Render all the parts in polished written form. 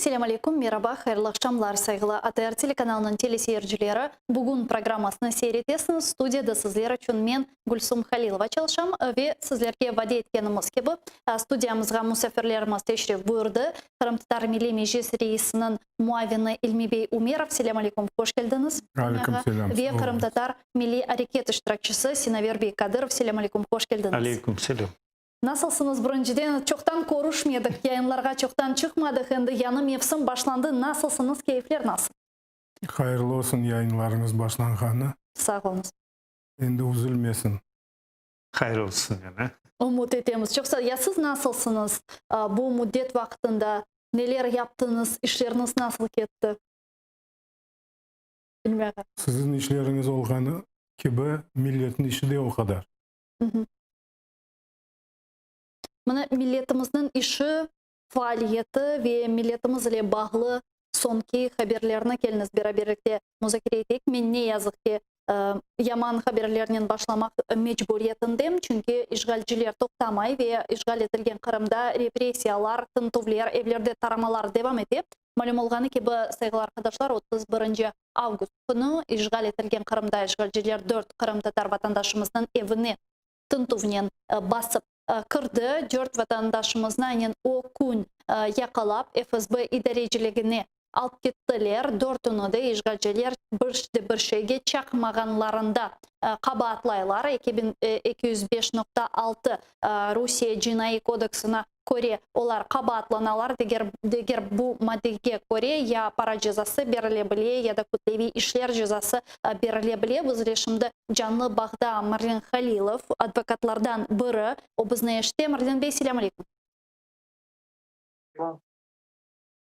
Selâm aleyküm, meraba, hayırlı aqşamlar, sayğılı ATR telekanalınıñ teleseyircileri. Bugün programmasını seyir etesiñiz. Studiyada sizler içün men, Gülsum Halilova, çalışam ve sizlerge vade etkenimiz kibi, studiyamızğa musafirlerimiz teşrif buyurdı. Qırımtatar Milliy Meclis reisiniñ muavini İlmi bey Umerov, selâm aleyküm, hoş keldiñiz. Aleyküm selâm. Ve qırımtatar milliy areket iştirakçisi Sinaver bey Kadırov, selâm aleyküm, hoş keldiñiz. Aleyküm selâm. Nasılsıñız, birinciden? Çoqtan körüşmedik, yayınlarğa çoqtan çıqmadıq, endi yañı mevsim başlandı. Nasılsıñız, keyfler nasıl? Hayırlı olsun yayınlarıñız başlanğanı. Sağ oluñız. Endi üzülmesin. Hayır olsun yani. Ümüt etemiz. Çoq sağ. Ya siz nasılsıñız bu müddet vaqtında? Neler yaptıñız, işleriñiz nasıl ketti? İlmi ağa. Siziñ işleriñiz olğanı kibi, milletniñ işi de o qadar. Mına milletimizniñ işi, faaliyeti ve milletimiz ile bağlı soñki haberlerni keliñiz beraberlikte muzakere eteyik. Men ne yazıq ki, yaman haberlernen başlamaq mecburiyetindem, çünki işğalciler toqtamay ve işğal etilgen Qırımda repressiyalar, tintüvler, evlerde taramalar devam ete. Malüm olğanı kibi, sayğılı arqadaşlar, 31 avgust künü işğal etilgen Qırımda işğalciler dört qırımtatar vatandaşımıznıñ evine tintüvnen basıp kirdi. Dört vatandaşımıznı aynen o kün yaqalap, FSB idareciligine alıp kettiler. Dörtüni de işğalciler bir de bir şeyge çaqmağanlarında qabaatlaylar. 205.6 Rusiye Cinaiy kodeksine köre olar qabaatlanalar, deger bu maddege köre ya para cezası berile bile, ya da kütleviy işler cezası berile bile. Biz ile şimdi canlı bağda Marlen Halilov, advokatlardan biri, o bizni eşite. Marlen bey, selâm aleyküm.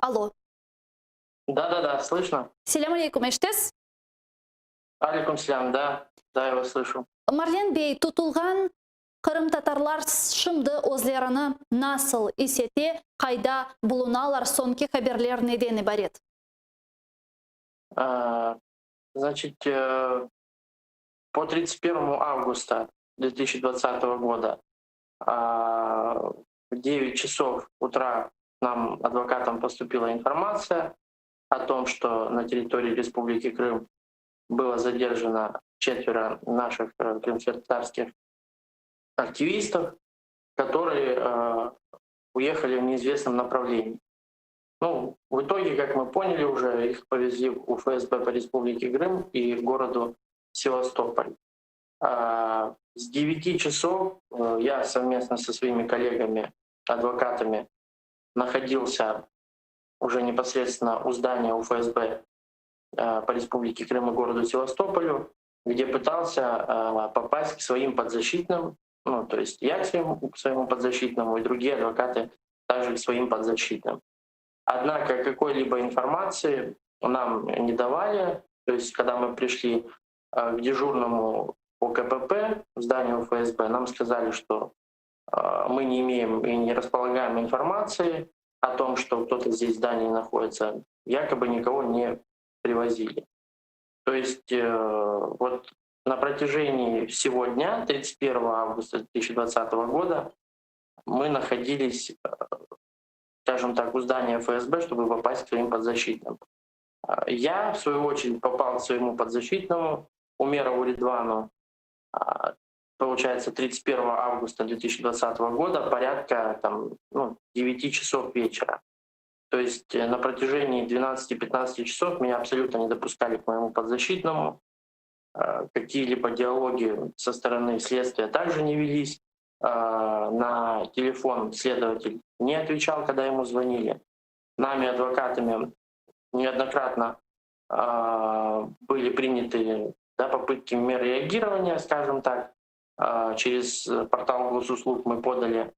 Alo. Да, да, да, слышно. Selâm aleyküm, eşitesiz? Aleyküm selâm, да, да, я вас слышу. Marlen bey, tutulğan qırımtatarlar şimdi özlerini nasıl is ete, qayda bulunalar, soñki haberler neden ibaret? Значит, по 31 августа 2020 года в 9 часов утра нам, адвокатам, поступила информация о том, что на территории Республики Крым было задержано четверо наших крымско-татарских активистов, которые уехали в неизвестном направлении. Ну, в итоге, как мы поняли уже, их повезли в УФСБ по Республике Крым и городу Севастополь. С 9 часов я совместно со своими коллегами, адвокатами, находился уже непосредственно у здания УФСБ по Республике Крым и городу Севастополю, где пытался попасть к своим подзащитным, ну, то есть я к своему подзащитному и другие адвокаты также к своим подзащитным. Однако какой-либо информации нам не давали. То есть, когда мы пришли к дежурному по КПП в здании УФСБ, нам сказали, что мы не имеем и не располагаем информацией о том, что кто-то здесь в здании находится, якобы никого не привозили. То есть вот на протяжении всего дня, 31 августа 2020 года, мы находились, скажем так, у здания ФСБ, чтобы попасть к своим подзащитным. Я, в свою очередь, попал к своему подзащитному, Умерову Ридвану, получается, 31 августа 2020 года, порядка там, ну, 9 часов вечера. То есть на протяжении 12-15 часов меня абсолютно не допускали к моему подзащитному. Какие-либо диалоги со стороны следствия также не велись. На телефон следователь не отвечал, когда ему звонили. Нами, адвокатами, неоднократно были приняты, да, попытки мер реагирования, скажем так. Через портал госуслуг мы подали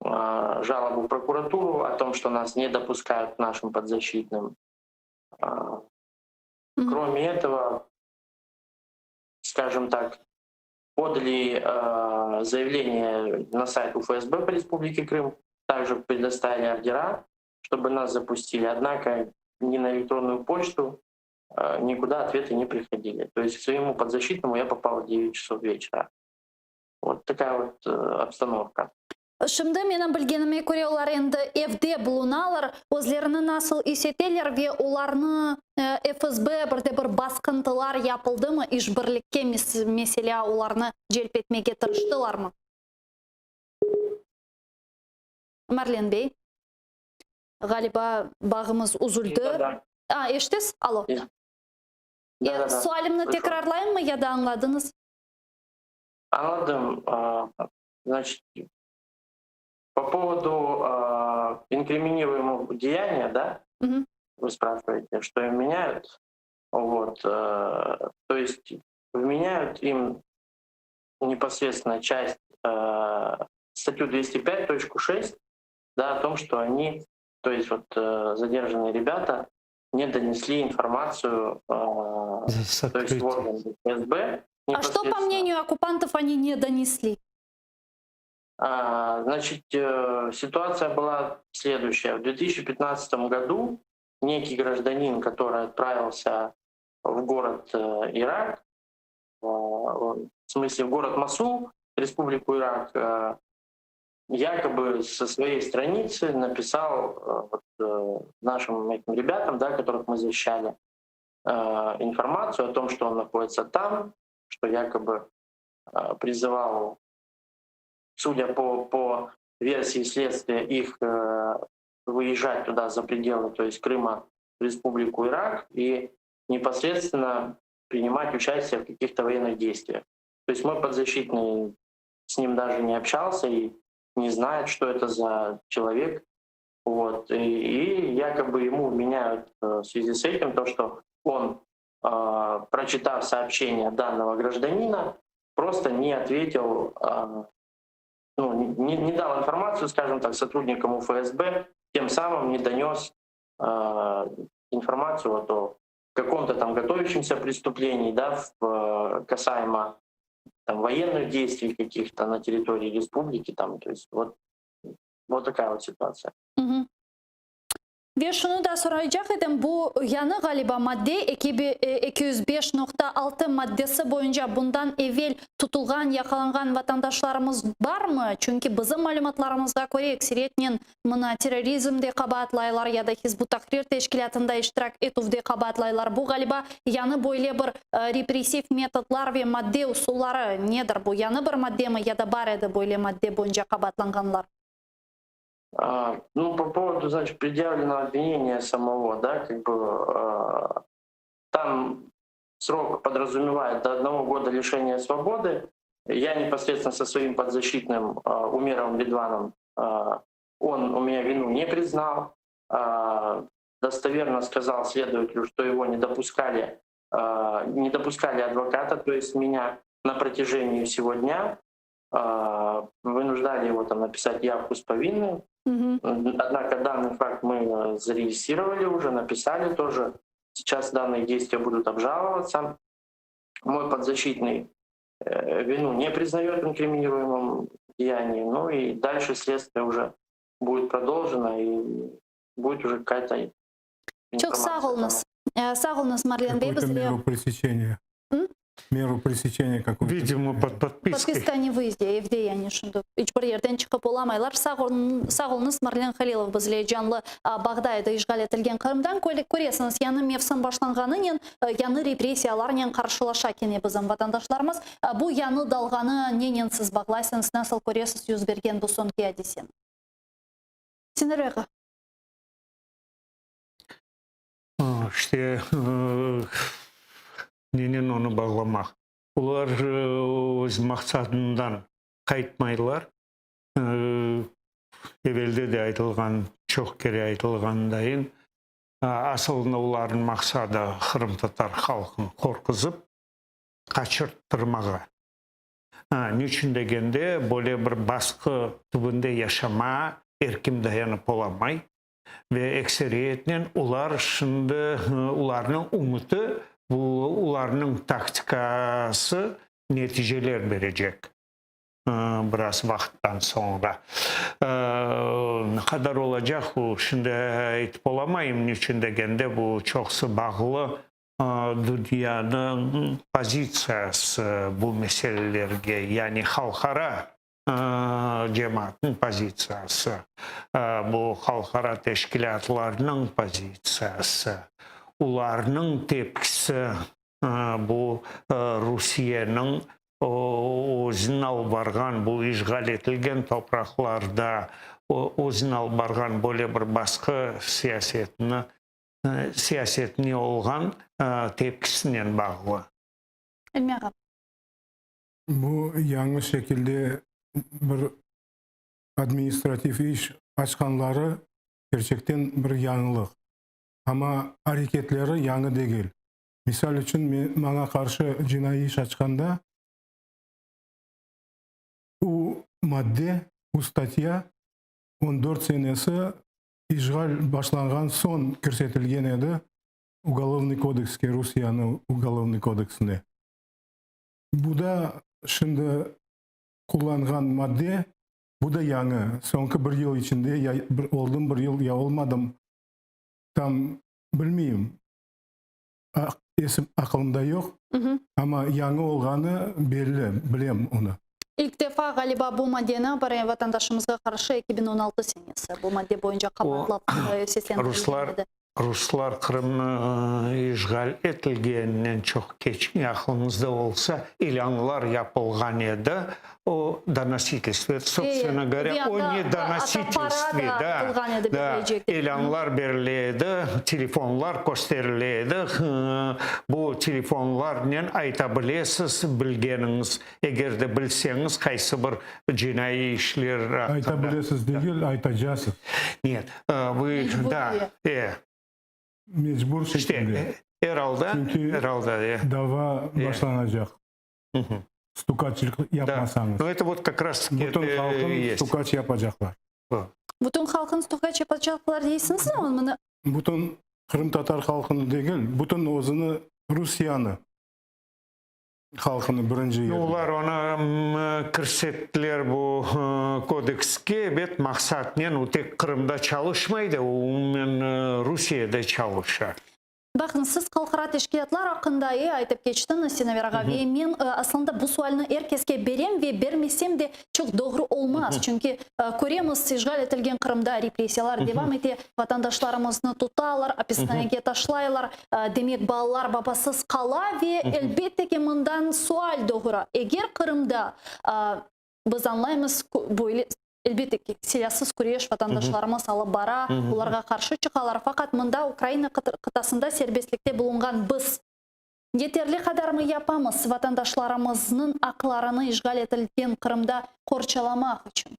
жалобу в прокуратуру о том, что нас не допускают к нашим подзащитным. Кроме этого, скажем так, подали заявление на сайт УФСБ по Республике Крым, также предоставили ордера, чтобы нас запустили. Однако ни на электронную почту, никуда ответы не приходили. То есть к своему подзащитному я попал в 9 часов вечера. Вот такая вот обстановка. Şimdi, menim bilgenime köre, olar endi evde bulunalar. Özlerini nasıl is eteler ve olarnı FSB bir de bir basqıntılar yapıldımı, işbirlikke, meselâ, olarnı celp etmege tırıştılarmı? Marlen bey, ğaliba, bağımız üzüldi. A, eşitesiz? Alo. Sualimni tekrarlayımmı ya da añladıñız? Añladım. Значит, по поводу инкриминируемого деяния, да, угу. вы спрашиваете, что им меняют. Вот, то есть вменяют им непосредственно часть статью 205.6, да, о том, что они, то есть вот задержанные ребята, не донесли информацию то есть в орган ФСБ. А что, по мнению оккупантов, они не донесли? А, значит, э, ситуация была следующая. В 2015 году некий гражданин, который отправился в город э, Ирак, э, в смысле в город Масул, Республику Ирак, якобы со своей страницы написал вот, нашим этим ребятам, да, которых мы защищали, информацию о том, что он находится там, что якобы призывал судя по, по версии следствия, их э, выезжать туда за пределы, то есть Крыма, в Республику Ирак и непосредственно принимать участие в каких-то военных действиях. То есть мой подзащитный с ним даже не общался и не знает, что это за человек. Вот. И, и якобы ему вменяют э, в связи с этим то, что он, э, прочитав сообщение данного гражданина, просто не ответил э, ну, не, не дал информацию, скажем так, сотрудникам УФСБ, тем самым не донес э, информацию вот о каком-то там готовящемся преступлении, да, в, э, касаемо там, военных действий каких-то на территории республики, там, то есть вот, вот такая вот ситуация. Угу. Ve şunı da soraycaq edim, bu yañı ğaliba madde 205.6 maddesi boyunca bundan evel tutulğan, yaqalanğan vatandaşlarımız barmı? Çünki bizim malümatlarımızğa köre ekseriyetnen mına terrorizmde qabaatlaylar ya da Hizb ut-Tahrir teşkilâtında iştirak etüvde qabaatlaylar. Bu ğaliba yañı böyle bir repressiv metodlar ve madde usulları nedir? Bu yañı bir maddemi ya da bar edi böyle madde boyunca qabaatlanğanlar? А, ну, по поводу, значит, предъявленного обвинения самого, да, как бы э, там срок подразумевает до одного года лишения свободы. Я непосредственно со своим подзащитным э, Умеровым Редваном, э, он у меня вину не признал, э, достоверно сказал следователю, что его не допускали, э, не допускали адвоката, то есть меня на протяжении всего дня, э, вынуждали его там написать явку с повинной. Угу. Однако данный факт мы э, зарегистрировали уже, написали тоже. Сейчас данные действия будут обжаловаться. Мой подзащитный э, вину не признает в инкриминируемом деянии. Ну и дальше следствие уже будет продолжено и будет уже какая-то Çoq sağ oluñız. Sağ oluñız, Marlen bey. Какую-то меру пресечения. М? Меру пресечения какую-то. Видимо, под подпиской. Подписка о невыезде, evde yani şimdi iç bir yerden çıqıp olamaylar. Sağ oluñız, Marlen Halilov bizle canlı bağda edi işğal etilgen Qırımdan. Köresiñiz, yañı mevsim başlanğanınen yañı repressiyalarnen qarşılaşa kene bizim vatandaşlarımız. Bu yañı dalğanı nenen siz bağlaysıñız, nasıl köresiz yüz bergen bu soñki adiseni? Sinaver ağa. İşte, nenen onı bağlamaq? Olar öz maqsadından qaytmaylar. Evelde de aytılğan, çoq kere aytılğanındayın, asılında olarnıñ maqsadı qırımtatar halqını qorquzıp, qaçırttırmağa. Niçün degende, böyle bir basqı tübünde yaşama er kim dayanıp olamay. Ve ekseriyetnen olar şimdi, olarnıñ ümüti, bu olarnıñ taktikası neticeler berecek biraz vaqıttan soñra. Ne qadar olacaq, bu şimdi aytıp olamayım, niçün degende, bu çoqusı bağlı dünyanıñ pozitsiyası bu meselelerge, yani halqara. Cemaatnıñ pozitsiyası, bu halqara teşkilâtlarnıñ pozitsiyası, olarnıñ tepkisi bu Rusiyeniñ özüni alıp barğan bu işğal etilgen topraqlarda özüni alıp barğan böyle bir basqı siyasetini siyasetine olğan tepkisinen bağlı. İlmi ağa. Bu yañı şekilde bir administrativ iş açqanları kerçekten bir yañılıq. Amma areketleri yañı degil. Misal içün, maña qarşı cinaiy iş açqanda, u madde, u statya on dört senesi işğal başlanğan soñ kirsetilgen edi Ugolovnıy kodekske, Rusiyeniñ Ugolovnıy kodeksine. Bu da şimdi qullanğan madde, bu da yañı, soñki bir yıl içinde, ya bir oldım bir yıl, ya olmadım, tam bilmeyim, esim aqılımda yoq, amma yañı olğanı belli, bilem onı. İlk defa, ğaliba, bu maddeni bir vatandaşımızğa qarşı 2016 senesi bu madde boyunca qabaatlav seslendirilgen edi. Ruslar Qırımnı işğal etilgeninden çoq keçmey, aqlıñızda olsa, ilânlar yapılğan edi o donositelstve, sobstvenno govorâ, o ne donositelstve, da, da, ilânlar berile edi, telefonlar kösterile edi, bu telefonlarnen ayta bilesiz bilgeniñiz, eger de bilseñiz qaysı bir cinaiy işler aqqında. Ayta bilesiz degil, aytacasız. Net, vı, da, e. Mecbur şekilde. İşte, er alda, er alda, e. Çünki dava başlanacaq. Stukaçlik yapmasañız. No, eto vot kak raz Bütün halqın stukaç yapacaqlar. Bütün halqın stukaç yapacaqlar deysiñizmi mına? Bütün qırımtatar halqını degil, bütün özüni Rusiyanı halqını birinci yerde. Olar onı kirsettiler bu kodekske, ebet, maqsatnen, o tek Qırımda çalışmay da, o umumen Rusiyede çalışa. Baqıñ, siz halqara teşkilâtlar aqqında e aytıp keçtiñiz, Sinaver ağa, ve men aslında bu sualni er keske berem ve bermesem de çoq doğru olmaz, çünki köremiz, işğal etilgen Qırımda repressiyalar devam ete, vatandaşlarımıznı tutalar, apishanege taşlaylar, demek, balalar babasız qala ve elbette ki, mından sual doğura, eger Qırımda, biz añlaymız, böyle, elbette ki, silâsız küreş vatandaşlarımız alıp bara, olarğa qarşı çıqalar, faqat mında Ukraina qıtasında serbestlikte bulunğan biz, Yeterli qadarmı yapamız vatandaşlarımıznıñ aqlarını işğal etilgen Qırımda qorçalamaq içün?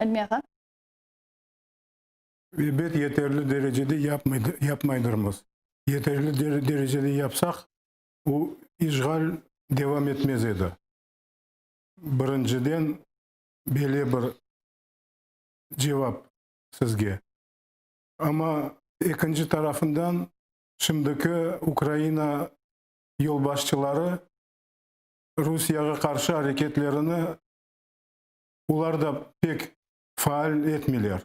İlmi ağa. Ebet, yeterli derecede yapmaydırmız. Yeterli derecede yapsaq, bu işğal devam etmez edi. Birinciden, böyle bir cevap sizge. Amma ekinci tarafından, şimdiki Ukraina yolbaşçıları Rusiyağa qarşı areketlerini olar da pek faal etmeyler.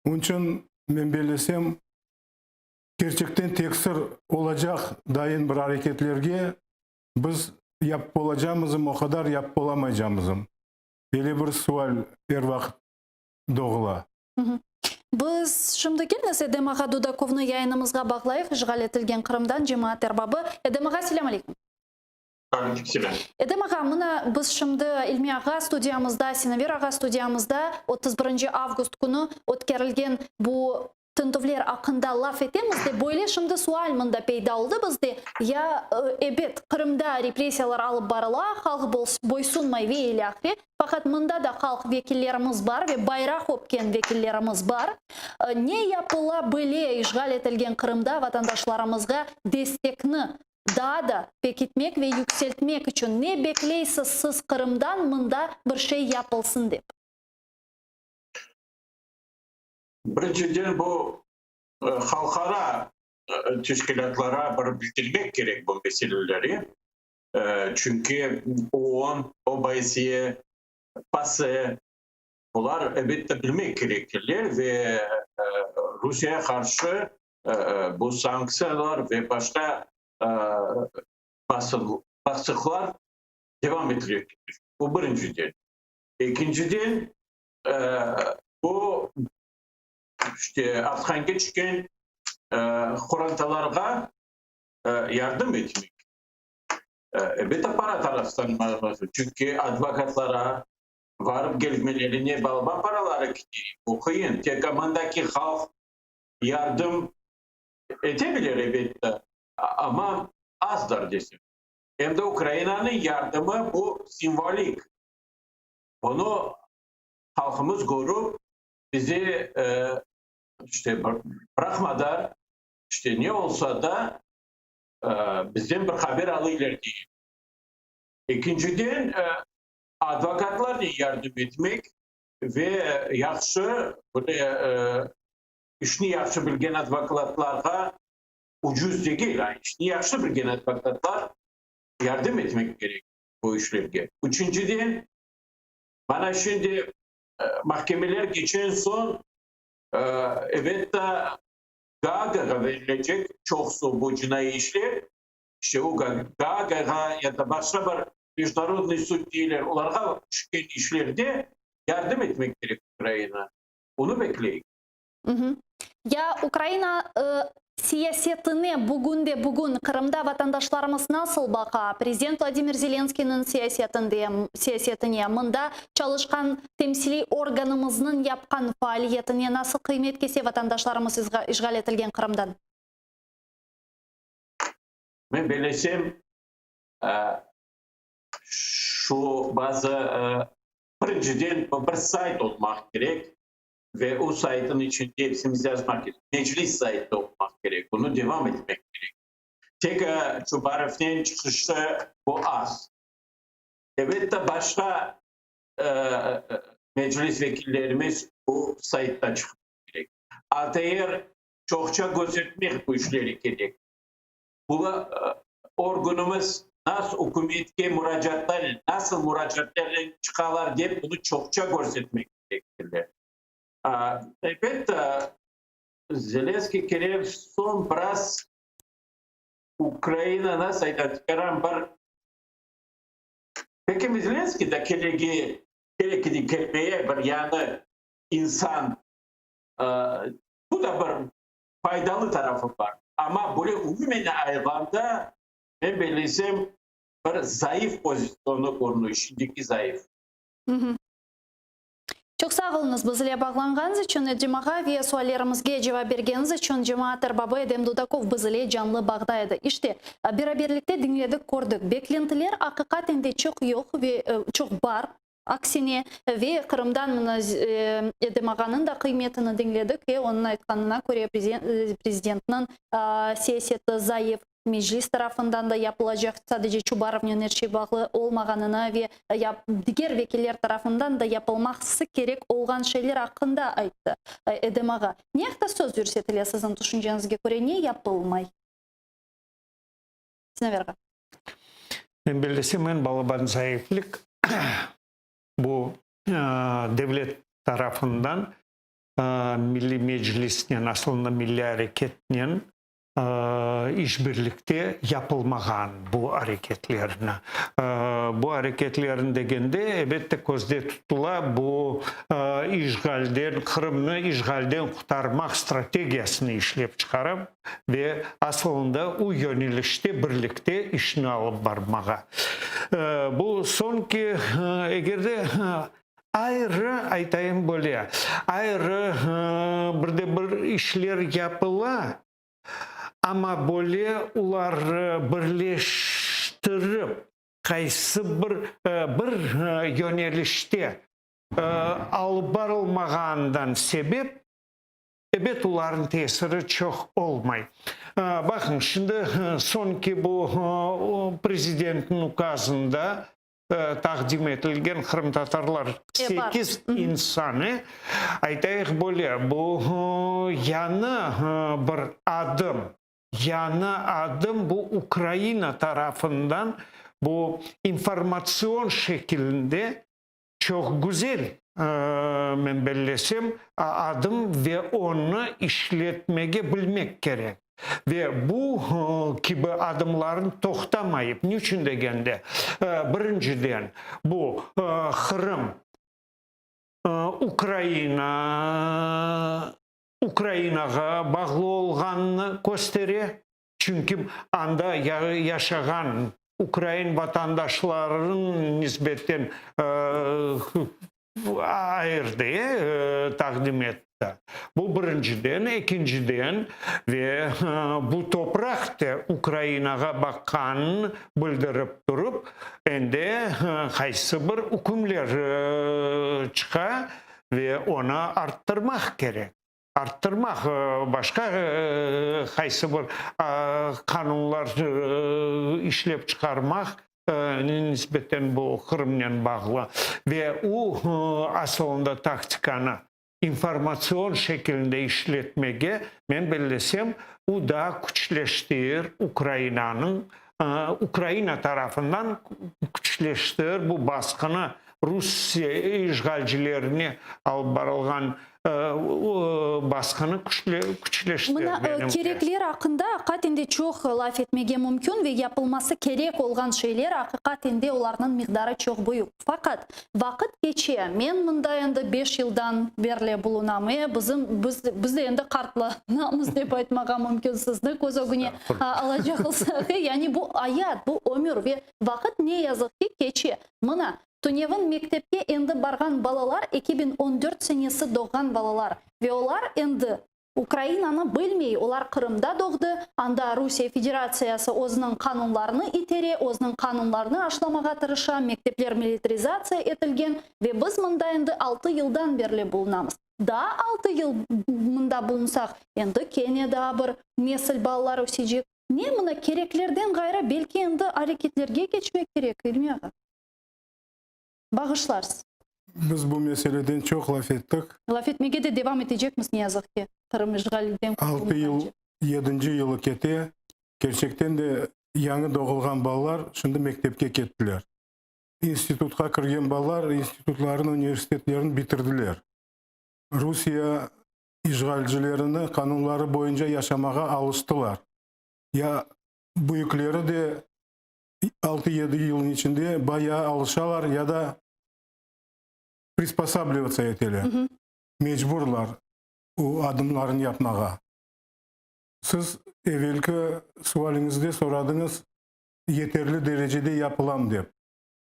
Onıñ içün, men bellesem, kerçekten teksir olacaq dayın bir areketlerge biz yapıp olacamızm, o qadar yapıp olamaycamızm. Böyle bir sual er vaqıt doğula. Biz şimdi keliñiz Edem ağa Dudakovnı yayınımızğa bağlayıq, işğal etilgen Qırımdan cemaat erbabı. Edem ağa, selâm aleyküm. Aleyküm selâm. Edem ağa, mına biz şimdi İlmi ağa studiyamızda, Sinaver ağa studiyamızda 31 avgust künü ötkerilgen bu Tintüvler aqqında laf etemiz de, böyle şimdi sual mında peyda oldı bizde, ya, ebet, Qırımda repressiyalar alıp barıla, halq boysunmay ve ilâhre, faqat mında da halq vekillerimiz bar ve bayraq öpken vekillerimiz bar. Ne yapıla bile işğal etilgen Qırımda vatandaşlarımızğa destekni daa da pekitmek ve yükseltmek içün? Ne bekleysiz siz Qırımdan mında bir şey yapılsın dep? Birinciden bu halqara teşkilâtlara bir bildirmek kerek bu meseleleri, çünki OON, OBSE, PASE, bular elbette bilmek kerektirler ve Rusiyege qarşı bu sanktsiyalar ve başqa basqılar. devam etilecek. Bu birinciden. Ekinciden, bu işte apishanege tüşken qorantalarğa yardım etmek. Elbette, para taraftan, çünki advokatlara varıp kelmelerine balaban paraları kete, bu qıyın. Tek mındaki halq yardım ete bilir, elbette, amma azdır desem. Em de Ukrainanıñ yardımı bu simvolik. Bunı halqımız körip, bizi işte bıraqmadan, işte ne olsa da, bizden bir haber alıylar deyim. Ekinciden, advokatlarnen yardım etmek ve yahşı, böyle işni yahşı bilgen advokatlarğa ucuz degil, işni yahşı bilgen advokatlar yardım etmek kerek bu işlerge. Üçünciden, mana şimdi mahkemeler keçen soñ, elbette, Gaagağa verilecek çoqusı bu cinaiy işler, işte o Gaagağa ya da başqa bir mejdunarodnıy sud deyler, olarğa tüşken işlerde yardım etmek kerek Ukraina. Onı bekleyik. Ya Ukraina siyasetine bugünde-bugün Qırımda vatandaşlarımız nasıl baqa? Prezident Vladimir Zelenskıynıñ siyasetinde, siyasetine, mında çalışqan temsiliy organımıznıñ yapqan faaliyetine nasıl qıymet kese vatandaşlarımız işğal etilgen Qırımdan? Men bellesem, şu bazı, birinciden, bir sayt olmaq kerek ve o saytın içinde epsimiz yazmaq kerek. Meclis saytı olmaq kerek, bunı devam etmek kerek. Tek Çubarovnen çıqışı bu az. Elbette, başqa meclis vekillerimiz bu saytta çıqmaq kerek. ATR çoqça közetmek bu işleri kerek. Bu organımız nasıl ükümetke muracaatlarnen, nasıl muracaatlarnen çıqalar dep bunı çoqça körsetmek kerektirler. Elbette, Zelenskıy kelen soñ biraz Ukraina nasıl ayta, tikaran bir Peki Zelenskıy da kelegi, kerek kelmeye bir yañı insan, bu da bir faydalı tarafı bar. Amma böyle umumen ayğanda, men bellesem, bir zayıf pozisyonı körünüyor, şimdiki zayıf. Çoq sağ oluñız biz ile bağlanğanıñız içün, Edem ağa, ve suallerimizge cevap bergeniñiz içün. Cemaat erbabı Edem Dudakov biz ile canlı bağda edi. İşte, beraberlikte diñledik, kördik. Beklentiler aqiqaten de çoq yoq ve çoq bar, aksine, ve Qırımdan mına Edem ağanıñ da qıymetini diñledik ve onıñ aytqanına köre, prezidentniñ siyaseti zayıf, Meclis tarafından da yapılacaq, sadece Çubarovnen er şey bağlı olmağanını ve diger vekiller tarafından da yapılması kerek olğan şeyler aqqında ayttı Edem ağa. Ne aqta söz yürsetile siziñ tüşünceñizge köre, ne yapılmay? Sinaver ağa. Men bellesem, eñ balaban zayıflik bu devlet tarafından Milliy Meclisnen, aslında Milliy areketnen işbirlikte yapılmağan bu areketlerni. Bu areketlerni degende, elbette, közde tutula bu işğalden, Qırımnı işğalden qurtarmaq strategiyasını işlep çıqarıp ve asılında u yönelişte birlikte işni alıp barmağa. Bu soñki, eger de ayrı, aytayım böyle, ayrı bir de bir işler yapıla, amma böyle olar birleştirip, qaysı bir bir yönelişte alıp barılmağanından sebep, ebet, olarnıñ tesiri çoq olmay. Baqıñ, şimdi soñki bu prezidentniñ ukazında taqdim etilgen qırımtatarlar sekiz insanı, aytayıq böyle, bu yañı bir adım, yañı adım bu Ukraina tarafından bu informatsion şekilinde çoq güzel, men bellesem, adım ve onı işletmege bilmek kerek. Ve bu kibi adımlarnı toqtamayıp, niçün degende, birinciden, bu Qırım Ukraina Ukrainağa bağlı olğanını köstere, çünki anda yaşağan ukrain vatandaşlarınıñ nisbetten ayırdı, taqdim etti. Bu birinciden. Ekinciden, ve bu topraq da Ukrainağa baqqanını bildirip turıp, endi qaysı bir ükümler çıqa ve onı arttırmaq kerek. Arttırmaq, başqa qaysı bir qanunlar işlep çıqarmaq nisbeten bu Qırımnen bağlı. Ve o, asılında taktikanı informatsion şekilinde işletmege, men bellesem, u daa küçleştir Ukrainanıñ, Ukraina tarafından küçleştir bu basqını, Rusiye işğalcilerine alıp barılğan basqını küçleştir, Mına, menimce. kerekler aqqında aqiqaten de çoq laf etmege mümkün ve yapılması kerek olğan şeyler aqiqaten de olarnıñ miqdarı çoq büyük. Faqat vaqıt keçe, men mında endi beş yıldan berli bulunam, e, bizim, biz, biz de endi qartlanamız dep aytmağa mümkün, sizni köz ögüne alacaq olsaq, e, yani bu ayat, bu ömür ve vaqıt ne yazıq ki keçe. Mına, tünevin mektepke endi barğan balalar 2014 senesi doğğan balalar ve olar endi Ukrainanı bilmey, olar Qırımda doğdı, anda Rusiye Federatsiyası özüniñ qanunlarını itere, özüniñ qanunlarını aşlamağa tırışa, mektepler militarizatsiya etilgen ve biz mında endi altı yıldan berli bulunamız. Daa altı yıl mında bulunsaq, endi kene daa bir nesil balalar ösecek. Ne, mına kereklerden ğayrı, belki endi areketlerge keçmek kerek, İlmi ağa? Bağışlarsız. Biz bu meseleden çoq laf ettik. Laf etmege de devam etecekmiz, ne yazıq ki, Qırım işğalden Altı yıl, qurtulmağance. yedinci yılı kete. Kerçekten de yañı doğulğan balalar şimdi mektepke kettiler. İnstitutqa kirgen balalar institutlarını, universitetlerini bitirdiler. Rusiye işğalcilerini qanunları boyunca yaşamağa alıştılar. Ya büyükleri de altı-yedi yılnıñ içinde bayağı alışalar ya da prisposablivatsiya eteler, mecburlar o adımlarnı yapmağa. Siz evelki sualiñizde soradıñız, yeterli derecede yapılam dep.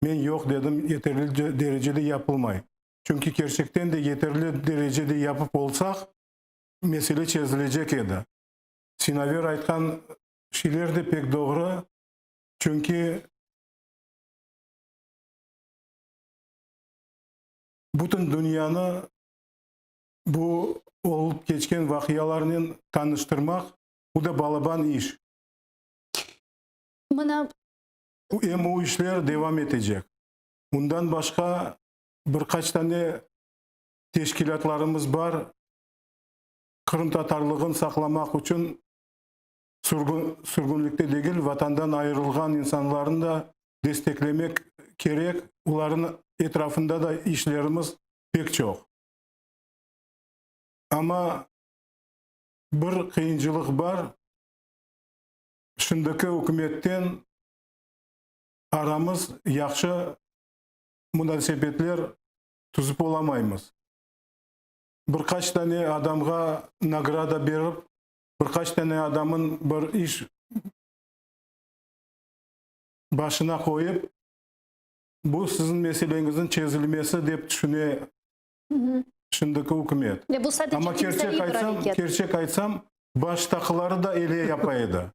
Men yoq dedim, yeterli derecede yapılmay. Çünki kerçekten de yeterli derecede yapıp olsaq, mesele çezilecek edi. Sinaver aytqan şeyler de pek doğru, çünki bütün dünyanı bu olıp keçken vaqialarnen tanıştırmaq, bu da balaban iş. Mına. Em o işler devam etecek. Bundan başqa bir qaç tane teşkilâtlarımız bar, qırımtatarlığın saqlamaq içün sürgün, sürgünlikte degil, vatandan ayırılğan insanlarnı da desteklemek kerek, olarnıñ etrafında da işlerimiz pek çoq. Amma bir qıyıncılıq bar, şimdiki ükümetten aramız yahşı munasebetler tüzip olamaymız. Bir qaç tane adamğa nagrada berip, bir qaç tane adamın bir iş başına qoyıp, bu siziñ meseleñizniñ çezilmesi dep tüşüne şimdiki ükümet. Ve bu sadece Amma kerçek timsaliy bir aytsam, areket. kerçek aytsam, baştaqıları da ele yapa edi.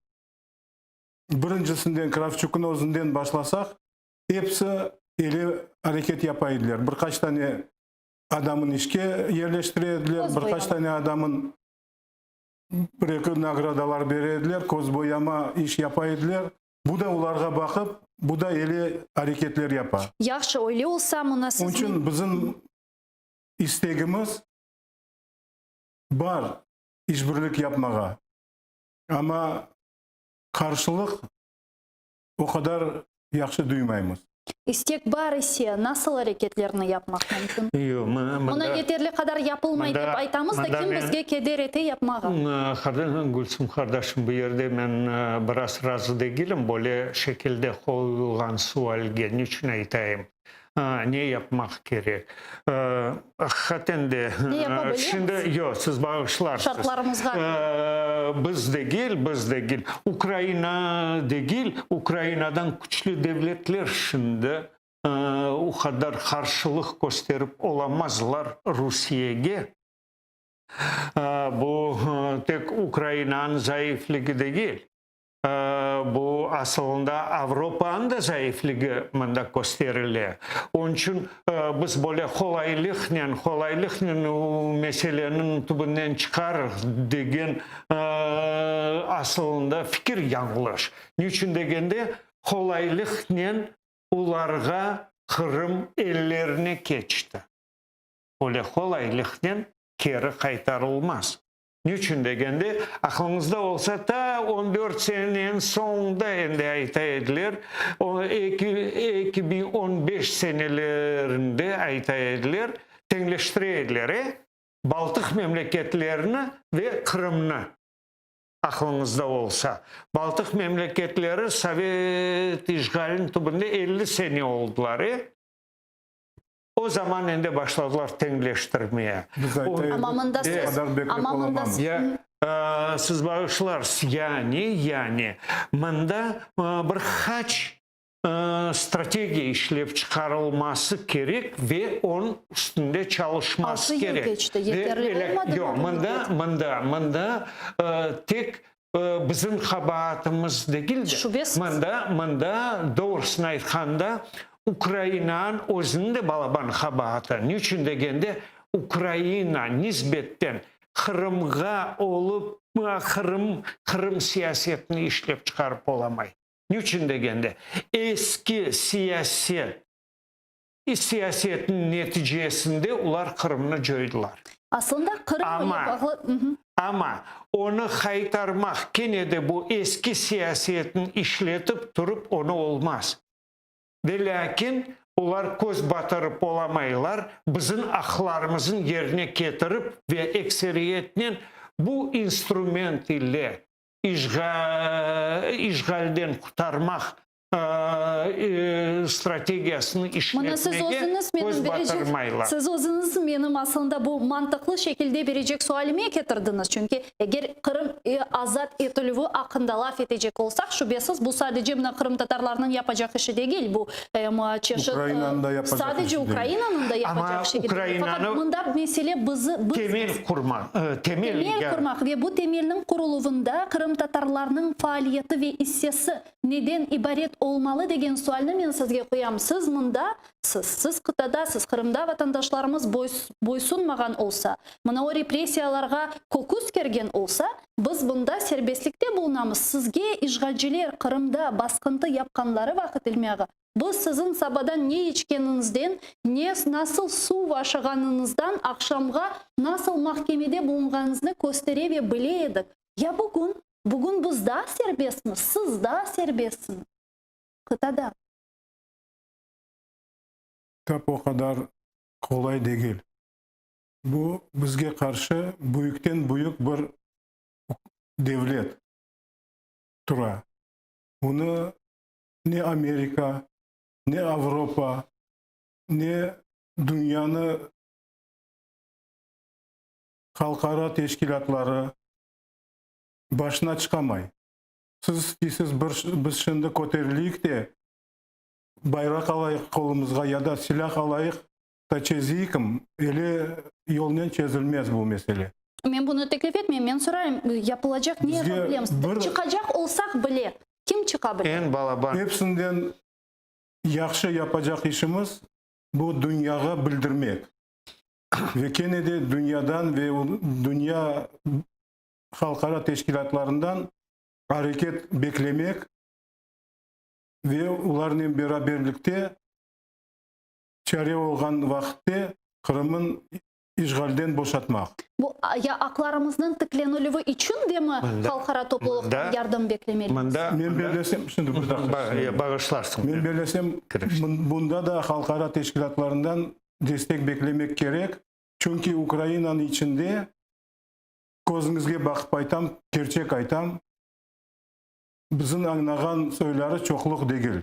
Birincisinden Kravçuknıñ özünden başlasaq, episi ele areket yapa ediler. Bir qaç tane adamın işke yerleştire ediler, Köz bir qaç boyama. tane adamın bir-eki nagradalar bere ediler, köz boyama iş yapa ediler. Bu da olarğa baqıp, bu da ele areketler yapa. Yahşı, öyle olsa, mına siz Onıñ içün bizim istegimiz bar işbirlik yapmağa, amma qarşılıq o qadar yahşı duymaymız. İstek bar ise, nasıl areketlerni yapmaq mümkün? Yoq, Mına yeterli qadar yapılmay dep aytamız da, kim bizge keder ete yapmağa? Gülsüm qardaşım, bu yerde men biraz razı degilim böyle şekilde qoyulğan sualge. Niçün aytayım? Ne yapmaq kerek? Aqiqaten de, Ne yapa bilemiz? şimdi, yoq, siz bağışlarsız. Şartlarımızğa köre. Biz degil, biz degil, Ukraina degil, Ukrainadan küçlü devletler şimdi o qadar qarşılıq kösterip olamazlar Rusiyege. Bu tek Ukrainanıñ zaifligi degil. Bu asılında Avropanıñ da zaifligi mında kösterile. Onıñ içün biz böyle qolaylıqnen, qolaylıqnen o meseleniñ tübünden çıqarıq degen asılında fikir yañlış. Niçün degende, qolaylıqnen olarğa Qırım ellerine keçti. Öyle qolaylıqnen keri qaytarılmaz. Niçün degende, aqlıñızda olsa, ta on dört seneniñ soñunda endi ayta ediler, o eki, 2015 senelerinde ayta ediler, teñleştire ediler, e, Baltıq memleketlerini ve Qırımnı, aqlıñızda olsa. Baltıq memleketleri sovet işğaliniñ tübünde 50 sene oldılar, e. O zaman endi başladılar teñleştirmeye. Biz ayta edik, Amma mında bu siz, qadar beklep amma mında olamamız. Ya, siz bağışlarsız, yani, yani, mında bir qaç strategiya işlep çıqarılması kerek ve onıñ üstünde çalışması Altı yıl kerek. keçti, yeterli olmadı mı Yoq, bu mında, müddet? mında, mında tek bizim qabaatımız degil de, Şübesiz. mında, mında, doğrusını aytqanda, Ukrainanıñ özüniñ de balaban qabaatı. Niçün degende, Ukraina nisbetten Qırımğa olıp, Qırım, Qırım siyasetini işlep çıqarıp olamay. Niçün degende, eski siyaset, siyasetniñ neticesinde olar Qırımnı coydılar. Aslında Qırım ile bağlı. Amma onı qaytarmaq kene de bu eski siyasetni işletip turıp onı olmaz. Ve lâkin olar köz batırıp olamaylar, bizim aqlarımıznı yerine ketirip ve ekseriyetnen bu instrument ile işğalden qurtarmaq strategiyasını Mına siz işletmege özüñiz menim köz berecek, batırmaylar. siz özüñiz menim aslında bu mantıqlı şekilde berecek sualime ketirdiñiz. Çünki eger Qırım azat etilüvi aqqında laf etecek olsaq, şübesiz, bu sadece mına qırımtatarlarnıñ yapacaq işi degil, bu em çeşit, Ukrainanıñ da yapacaq sadece işi degil. Ukrainanıñ da yapacaq Amma işi degil. Faqat Ukrainanı mında mesele bizi, biz, temel qurmaq, temel, temel yani. qurmaq ve bu temelniñ quruluvında qırımtatarlarnıñ faaliyeti ve issesi Neden ibaret olmalı degen sualni men sizge qoyam. Siz mında, siz, siz qıtada, siz Qırımda vatandaşlarımız boysunmağan olsa, mına o repressiyalarğa köküs kergen olsa, biz bunda serbestlikte bulunamız. Sizge işğalciler Qırımda basqıntı yapqanları vaqıt İlmi ağa, biz siziñ sabadan ne içkeniñizden, ne, nasıl suv aşağanıñızdan aqşamğa nasıl mahkemede bulunğanıñıznı köstere ve bile edik. Ya bugün? Bugün biz daa serbestmiz, siz daa serbestsiñiz. Qıtada. Tap o qadar qolay degil. Bu bizge qarşı büyükten-büyük bir devlet tura. Bunı ne Amerika, ne Avropa, ne dünyanı halqara teşkilâtları başına çıqamay. Siz deysiz, bir, biz şimdi köterileyik de, bayraq alayıq qolumızğa ya da silâh alayıq da çezeyikm, ele yolnen çezilmez bu mesele. Men bunı teklif etmeyim, men sorayım, yapılacaq ne yapa bilemiz? Bir, Çıqacaq olsaq bile, kim çıqa bile? Eñ balaban. Hepsinden yahşı yapacaq işimiz, bu dünyağa bildirmek. Ve kene de dünyadan ve dünya halqara teşkilâtlarından areket beklemek ve olarnen beraberlikte çare olğan vaqıtte Qırımnıñ. İşğalden boşatmaq. Bu, ya aqlarımıznıñ tiklenilüvi içün demi halqara toplulıqtan yardım beklemelimiz? Men bellesem, şimdi bir daqqa. Bağışlarsıñ. Men bellesem, bunda da halqara teşkilâtlarından destek beklemek kerek, çünki Ukrainanıñ içinde, közüñizge baqıp aytam, kerçek aytam, bizim añnağan soyları çoqluq degil.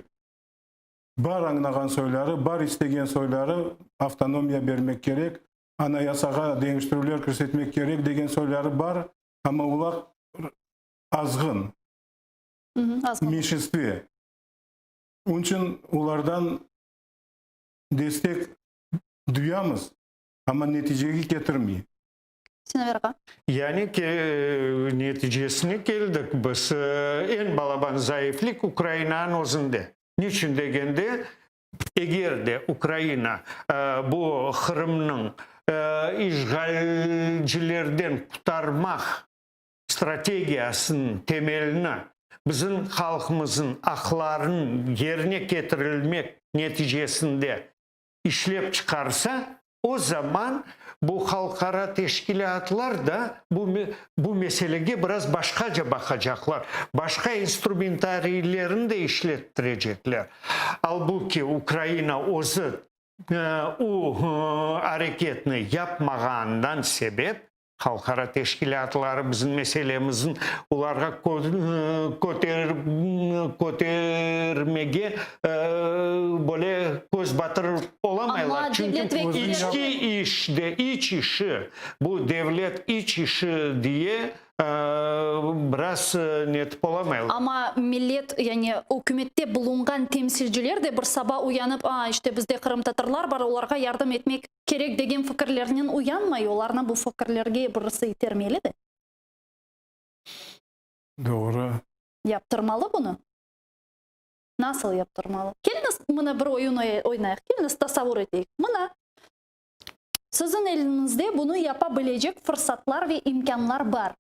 Bar añnağan soyları, bar istegen soyları avtonomiya bermek kerek, Anayasağa deñiştirüvler kirsetmek kerek degen soyları bar, amma olar azğın, menşinstve. Onıñ içün olardan destek duyamız, amma neticege ketirmey. Sinaver ağa. Yani ki, neticesine keldik biz, eñ balaban zayıflik Ukrainanıñ özünde. Niçün degende, eger de Ukraina bu Qırımnıñ işğalcilerden qurtarmaq strategiyasınıñ temelini bizim halqımızıñ aqlarınıñ yerine ketirilmek neticesinde işlep çıqarsa, o zaman bu halqara teşkilâtlar da bu bu meselege biraz başqaca baqacaqlar, başqa instrumentariylerini de işlettirecekler. Albu ki, Ukraina özü o areketni yapmağanından sebep, Halqara teşkilâtları bizim meselemizni olarğa kötermege böyle köz batırıp olamaylar. Çünki içki iş de, iç işi, bu devlet iç işi diye biraz netip olamaylar. Amma millet, yani ükümette bulunğan temsilciler de bir saba uyanıp, a, işte bizde qırımtatarlar bar, olarğa yardım etmek Kerek degen fikirlernen uyanmay, olarnı bu fikirlerge birisi itermeli de. Doğru. Yaptırmalı bunı. Nasıl yaptırmalı? Keliñiz, mına bir oyun oynayıq. Keliñiz, tasavur eteyik. Mına, siziñ eliñizde bunı yapa bilecek fırsatlar ve imkânlar bar.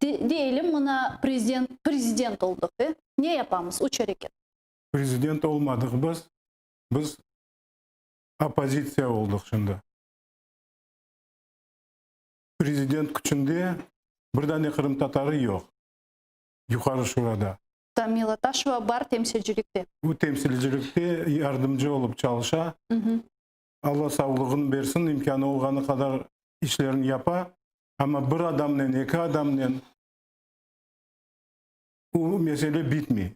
Deyelim, mına, prezident, prezident oldıq, e? Ne yapamız? Üç areket. Prezident olmadıq biz. Biz Oppozitsiya oldıq şimdi. Prezident küçünde bir dane qırımtatarı yoq Yuqarı Şurada. Tamila Taşeva bar temsilcilikte. O temsilcilikte yardımcı olıp çalışa. Alla savlığını bersin, imkânı olğanı qadar işlerini yapa. Amma bir adamnen, eki adamnen o mesele bitmey.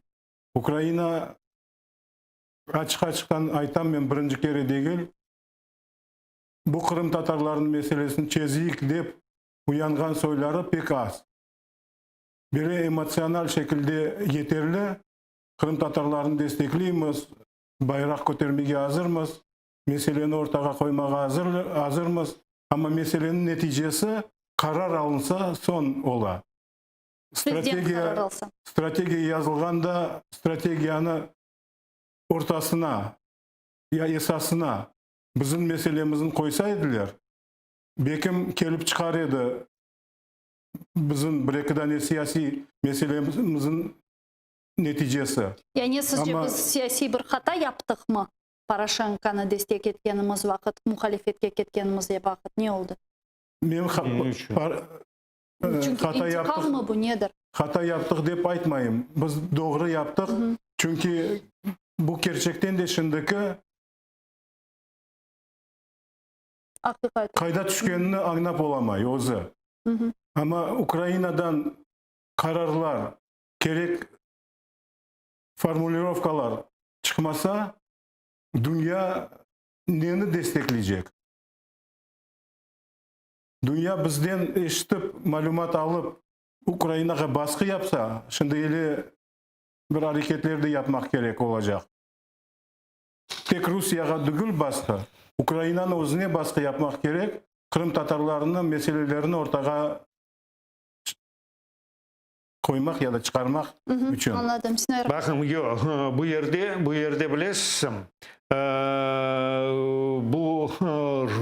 Ukraina Açıq-açıqtan aytam, men birinci kere degil, bu qırımtatarlarnıñ meselesini çezeyik dep uyanğan soyları pek az. Böyle emotsional şekilde yeterli, qırımtatarlarnı destekleymiz, bayraq kötermege azırmız, meseleni ortağa qoymağa azırmız, amma meseleniñ neticesi qarar alınsa soñ ola. Strategiya, strategiya yazılğanda strategiyanı ortasına ya esasına bizim meselemizni qoysa ediler, bekim kelip çıqar edi bizim bir-eki dane siyasiy meselemizniñ neticesi. Yani sizce biz siyasiy bir hata yaptıqmı, Poroşenkonı destek etkenimiz vaqıt, muhalifetke ketkenimiz vaqıt ne oldı? Men Çünki intiqammı bu, nedir? Hata yaptıq dep aytmayım. Biz doğru yaptıq, çünki bu kerçekten de şimdiki qayda tüşkenini añlap olamay özü. Amma Ukrainadan qararlar, kerek formulirovkalar çıqmasa, dünya neni destekleycek? Dünya bizden eşitip, malümat alıp, Ukrainağa basqı yapsa, şimdi ele bir areketler de yapmaq kerek olacaq. Tek Rusiyağa dügül basqı, Ukrainanıñ özüne basqı yapmaq kerek, qırımtatarlarnıñ meselelerini ortağa qoymaq ya da çıqarmaq içün. Añladım. Baqıñ, yoq, bu yerde, bu yerde bilesizmi, bu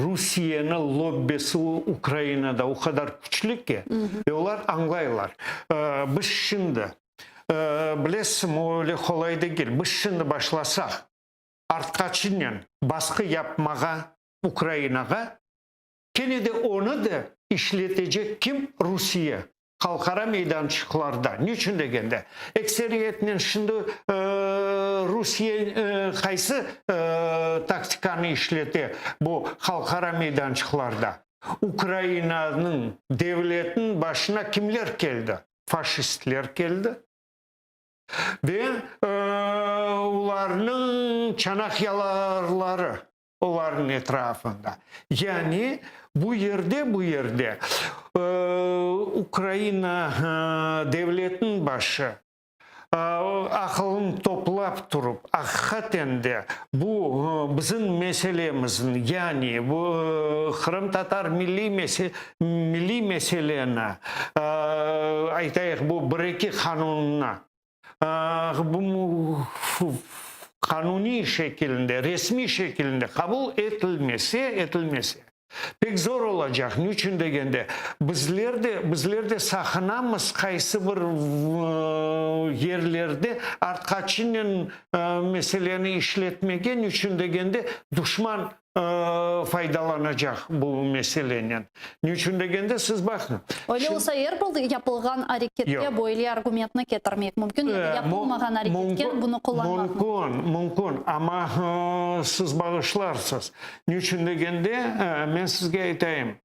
Rusiyeniñ lobbisi Ukrainada o qadar küçlü ki, ve olar añlaylar. Biz şimdi, bilesizmi, öyle qolay degil, biz şimdi başlasaq artqaçınen basqı yapmağa Ukrainağa, Kene de onı da işletecek kim? Rusiye. Halqara meydançıqlarda. Niçün degende, ekseriyetnen şimdi Rusiye qaysı taktikanı işlete bu halqara meydançıqlarda? Ukrainanıñ devletiniñ başına kimler keldi? Faşistler keldi. Ve olarnıñ çanaq yalarları olarnıñ etrafında. Yani bu yerde, bu yerde Ukraina devletiniñ başı aqılını toplap turıp, aqiqaten de bu bizim meselemizniñ, yani bu qırımtatar milliy milliy meseleni, aytayıq, bu bir-eki qanunına qanuniy şekilinde, resmiy şekilinde qabul etilmese, etilmese, pek zor olacaq. Niçün degende, bizler de, bizler de saqınamız qaysı bir yerlerde artqaçınen meseleni işletmege, niçün degende, duşman faydalanacaq bu meselenen. Niçün degende, siz baqıñ. Öyle olsa, er bir yapılğan areketke böyle argumentni ketirmek mümkün ya da yapılmağan areketke bunı qullanmaq mümkün. Mümkün, mümkün, amma siz bağışlarsız. Niçün degende, men sizge aytayım,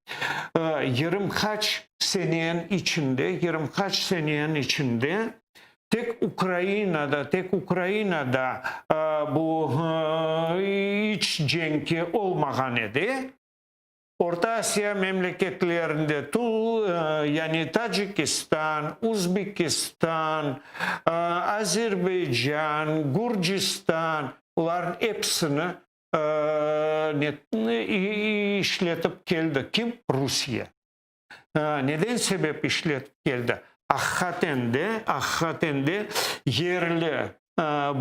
yirmi qaç seneniñ içinde, yirmi qaç seneniñ içinde Tek Ukrainada, tek Ukrainada bu iç cenki olmağan edi. Orta Asiya memleketlerinde, yani Tacikistan, Uzbekistan, Azerbaycan, Gürcistan, bularnıñ episini işletip keldi. Kim? Rusiye. Neden sebep işletip keldi? Aqiqaten de, aqiqaten de yerli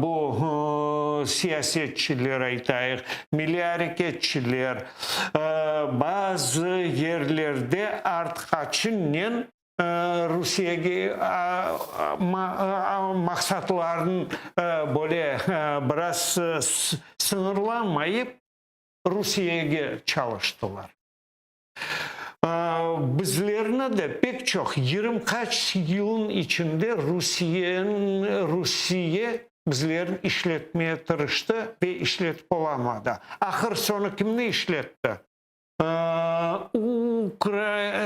bu siyasetçiler aytayıq, milliy areketçiler bazı yerlerde artqaçınen Rusiyege maqsatlarını böyle biraz sıñırlamayıp Rusiyege çalıştılar. Bizlerni de pek çoq, yirmi qaç yılın içinde Rusiye bizlerni işletmeye tırıştı ve işletip olamadı. Ahır soñu kimni işletti?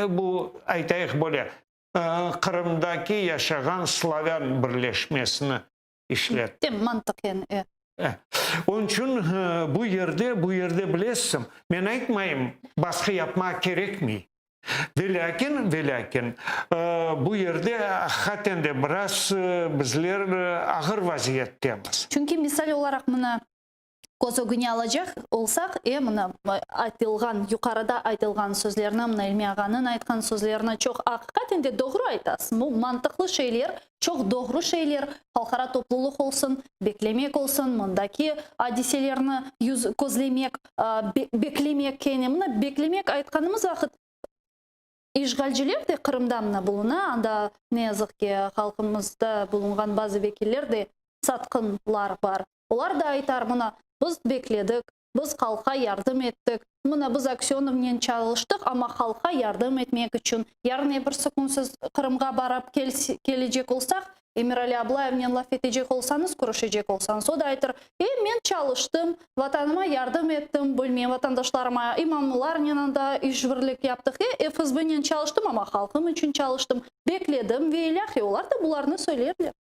Bu, aytayıq böyle, Qırımdaki yaşağan slavân birleşmesini işletti. Mantıqen, e. Onıñ içün bu yerde, bu yerde bilesiñ, men aytmayım, basqı yapmaq kerekmey. Velâkin, velâkin, bu yerde aqiqaten de biraz bizler ağır vaziyettemiz. Çünki misal olaraq mına Köz ögüne alacaq olsaq, e, mına, aytılğan, yuqarıda aytılğan sözlerni, mına İlmi ağanıñ aytqan sözlerini çoq aqiqaten de doğru aytasıñ. Bu mantıqlı şeyler, çoq doğru şeyler, halqara toplulıq olsun, beklemek olsun, mındaki adiselerni yüz közlemek, beklemek kene. Mına beklemek aytqanımız vaqıt, işğalciler de Qırımda mına buluna, anda, ne yazıq ki, halqımızda bulunğan bazı vekiller de satqınlar bar. Olar da aytar, mına, biz bekledik, biz halqqa yardım ettik, mına, biz Aksönovnen çalıştıq, amma halqqa yardım etmek içün. Yarın ebirsi kün siz Qırımğa barıp kelecek olsaq, Emirali Ablayevnen laf etecek olsañız, körüşecek olsañız, o da aytır, e, men çalıştım, Vatanıma yardım ettim, bilmeyim, vatandaşlarıma, imamlarnen anda işbirlik yaptıq, e, FSBnen çalıştım, amma halqım içün çalıştım, bekledim ve ilâhre, olar da bularnı söylerler.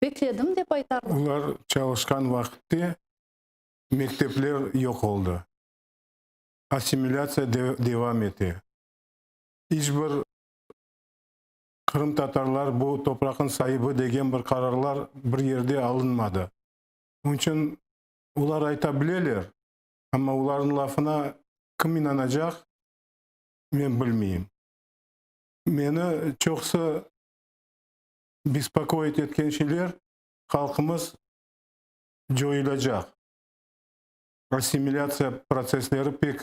Bekledim dep aytarlar. Olar çalışqan vaqıtte mektepler yoq oldı. Assimilâtsiya devam ete. İç bir qırımtatarlar bu topraqnıñ saibi degen bir qararlar bir yerde alınmadı. Onıñ içün olar ayta bileler, amma olarnıñ lafına kim inanacaq, men bilmeyim. Meni çoqusı bespokoit etken şeyler, halqımız coyulacaq. Assimilâtsiya protsessleri pek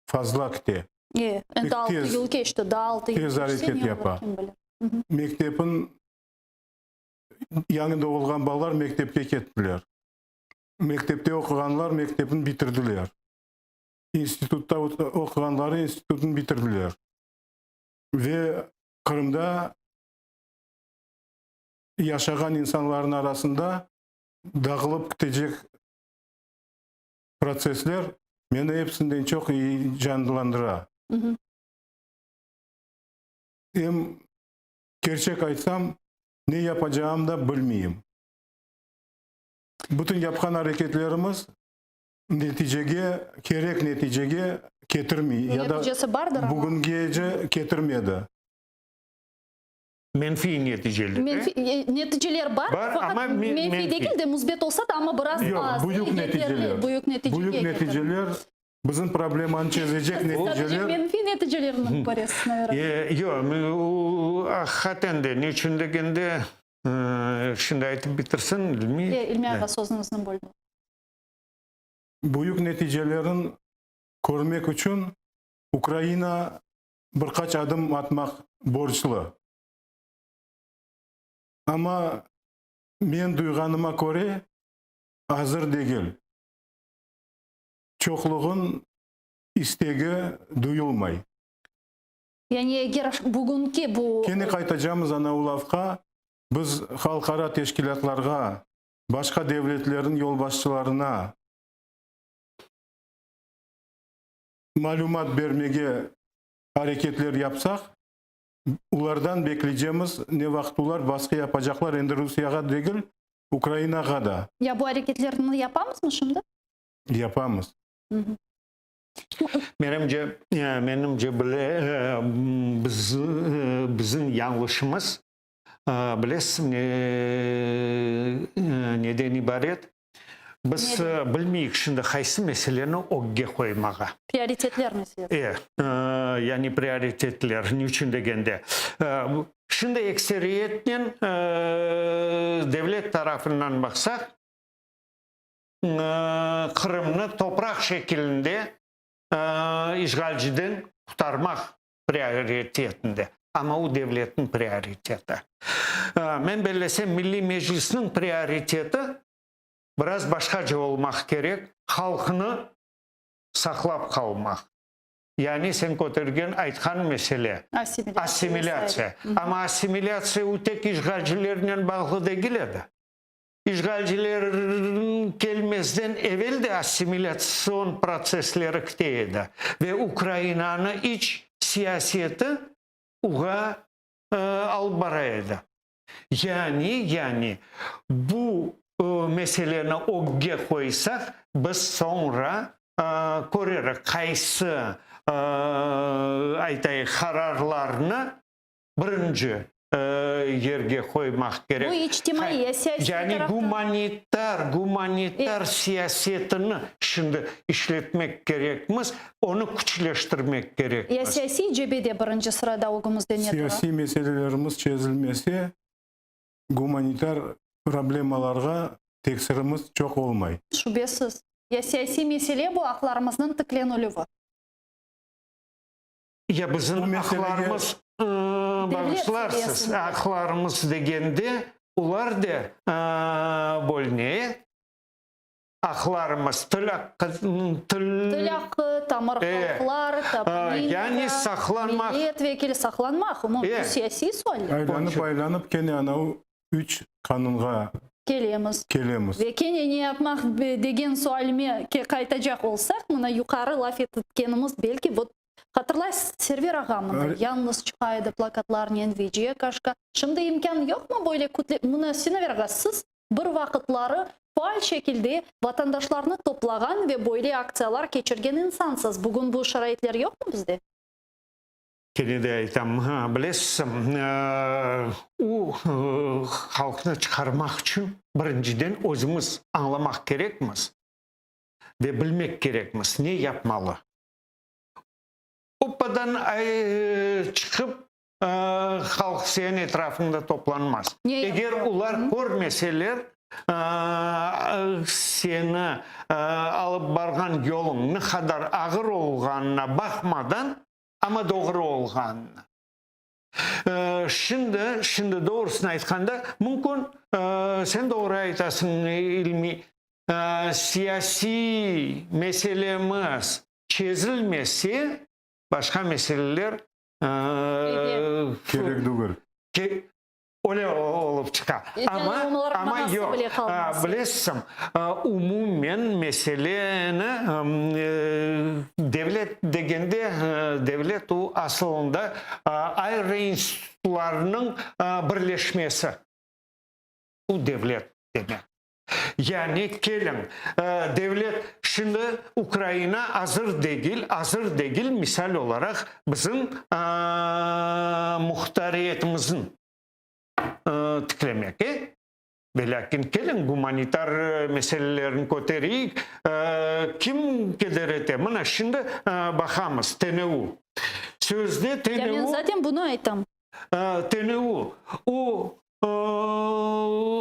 fazla kite. E, endi altı yıl keçti, daa altı yıl Tez areket yapa. Mektepin yañı doğulğan balalar mektepke kettiler. Mektepte oquğanlar mektepni bitirdiler. İnstitutta oquğanları institutnı bitirdiler. Ve Qırımda yaşağan insanların arasında dağılıp kitecek protsessler meni episinden çoq eyecanlandıra. Em kerçek aytsam, ne yapacağım da bilmeyim. Bütün yapqan areketlerimiz neticege, kerek neticege ketirmey ya da Neticesi bardır amma. bugüngece ketirmedi. Menfiy neticeler. Menfiy neticeler bar, Bar, faqat amma menfiy menfiy. degil de, müsbet olsa da, amma biraz Yoq, az, büyük yeterli, neticeler. büyük neticege Büyük ketirmey. neticeler, bizim problemanı çezecek Sadece neticeler. menfiy neticelerni köresiz, naverno. Yoq, o aqiqaten de, ne içün degende, şimdi aytıp bitirsin İlmi. İlmi ağa, sözüñizni böldim. Büyük neticelerin körmek içün Ukraina bir qaç adım atmaq borclu. Amma men duyğanıma köre, azır degil. Çoqluğın istegi duyulmay. Yani eger bugünki bu. Kene qaytacamız ana o lafqa, biz halqara teşkilâtlarğa, başqa devletlerniñ yolbaşçılarına malümat bermege areketler yapsaq, Olardan bekleycemiz, ne vaqıt olar basqı yapacaqlar, endi Rusiyağa degil, Ukrainağa da. Ya bu areketlerni yapamızmı şimdi? Yapamız. Menimce, menimce bile biz, bizim yañlışımız, bilesiz, neden ibaret? Biz bilmeyik şimdi qaysı meseleni ögge qoymağa. Prioritetler meselesi. E, yani prioritetler, ne içün degende, şimdi ekseriyetnen devlet tarafından baqsaq, Qırımnı topraq şekilinde işğalciden qurtarmaq prioritetinde, amma o devletniñ prioriteti. Men bellesem, Milliy Meclisniñ prioriteti biraz başqaca olmaq kerek, halqnı saqlap qalmaq. Yani sen kötergen, aytqan mesele, assimilâtsiya. Amma assimilâtsiya o tek işğalcilernen bağlı degil edi. İşğalciler kelmezden evel de assimilâtsion protsessleri kite edi ve Ukrainanı iç siyaseti uğa alıp bara edi. Yani, yani bu meseleni ögge qoysaq, biz soñra körerik, qaysı, aytayıq, qararlarnı birinci yerge qoymaq kerek. Bu içtimaiy ya siyasiy Yani taraftan. gumanitar, gumanitar siyasetini şimdi işletmek kerekmiz, onı küçleştirmek kerekmiz. Ya siyasiy cebede birinci sırada ögümizde ne tura? Siyasiy meselelerimiz çezilmese, gumanitar problemalarğa teksirimiz çoq olmay. Şübesiz. Ya siyasiy mesele bu aqlarımıznıñ tiklenilüvi. Ya bizim Bu meselege- aqlarımız, bağışlarsız, aqlarımız degende, olar da bölüne. Aqlarımız, til aqqı, til... Til aqqı, tamır halqlar, toponimika, yani saqlanmaq. millet vekili saqlanmaq, umumen bu siyasiy sualler. Aylanıp-aylanıp kene anavı üç qanunğa Kelemiz. kelemiz. Ve kene ne yapmaq degen sualime qaytacaq olsaq, mına yuqarı laf etkenimiz belki bu, hatırlaysız, Server ağa mında yalnız çıqa edi plakatlarnen, Veciye Kaşka. Şimdi imkân yoqmı böyle kütle, mına Sinaver ağa, siz bir vaqıtları faal şekilde vatandaşlarnı toplağan ve böyle aktsiyalar keçirgen insansız. Bugün bu şaraitler yoqmı bizde? Kene de aytam, bilesiz, o halqnı çıqarmaq içün birinciden özümiz añlamaq kerekmiz ve bilmek kerekmiz, ne yapmalı. Oppadan çıqıp halq seniñ etrafıñda toplanmaz. Eger olar körmeseler, seni alıp barğan yoluñ ne qadar ağır olğanına baqmadan, amma doğru olğanını. Şimdi, şimdi doğrusını aytqanda, mümkün, sen doğru aytasıñ, İlmi, siyasiy meselemiz. çezilmese, başqa meseleler Kerek degil. Öyle olıp çıqa. Amma, amma yoq, bilesiñ, umumen meseleni devlet degende, devlet o asılında ayrı institutlarnıñ birleşmesi, o devlet demek. Yani keliñ, devlet şimdi Ukraina azır degil, azır degil, misal olaraq, bizim muhtariyetimizni tiklemek, e? Velâkin keliñ, gumanitar meselelerini kötereyik, kim keder ete? Mına şimdi baqamız, TNU. Sözde TNU. Ya men zaten bunı aytam. TNU, o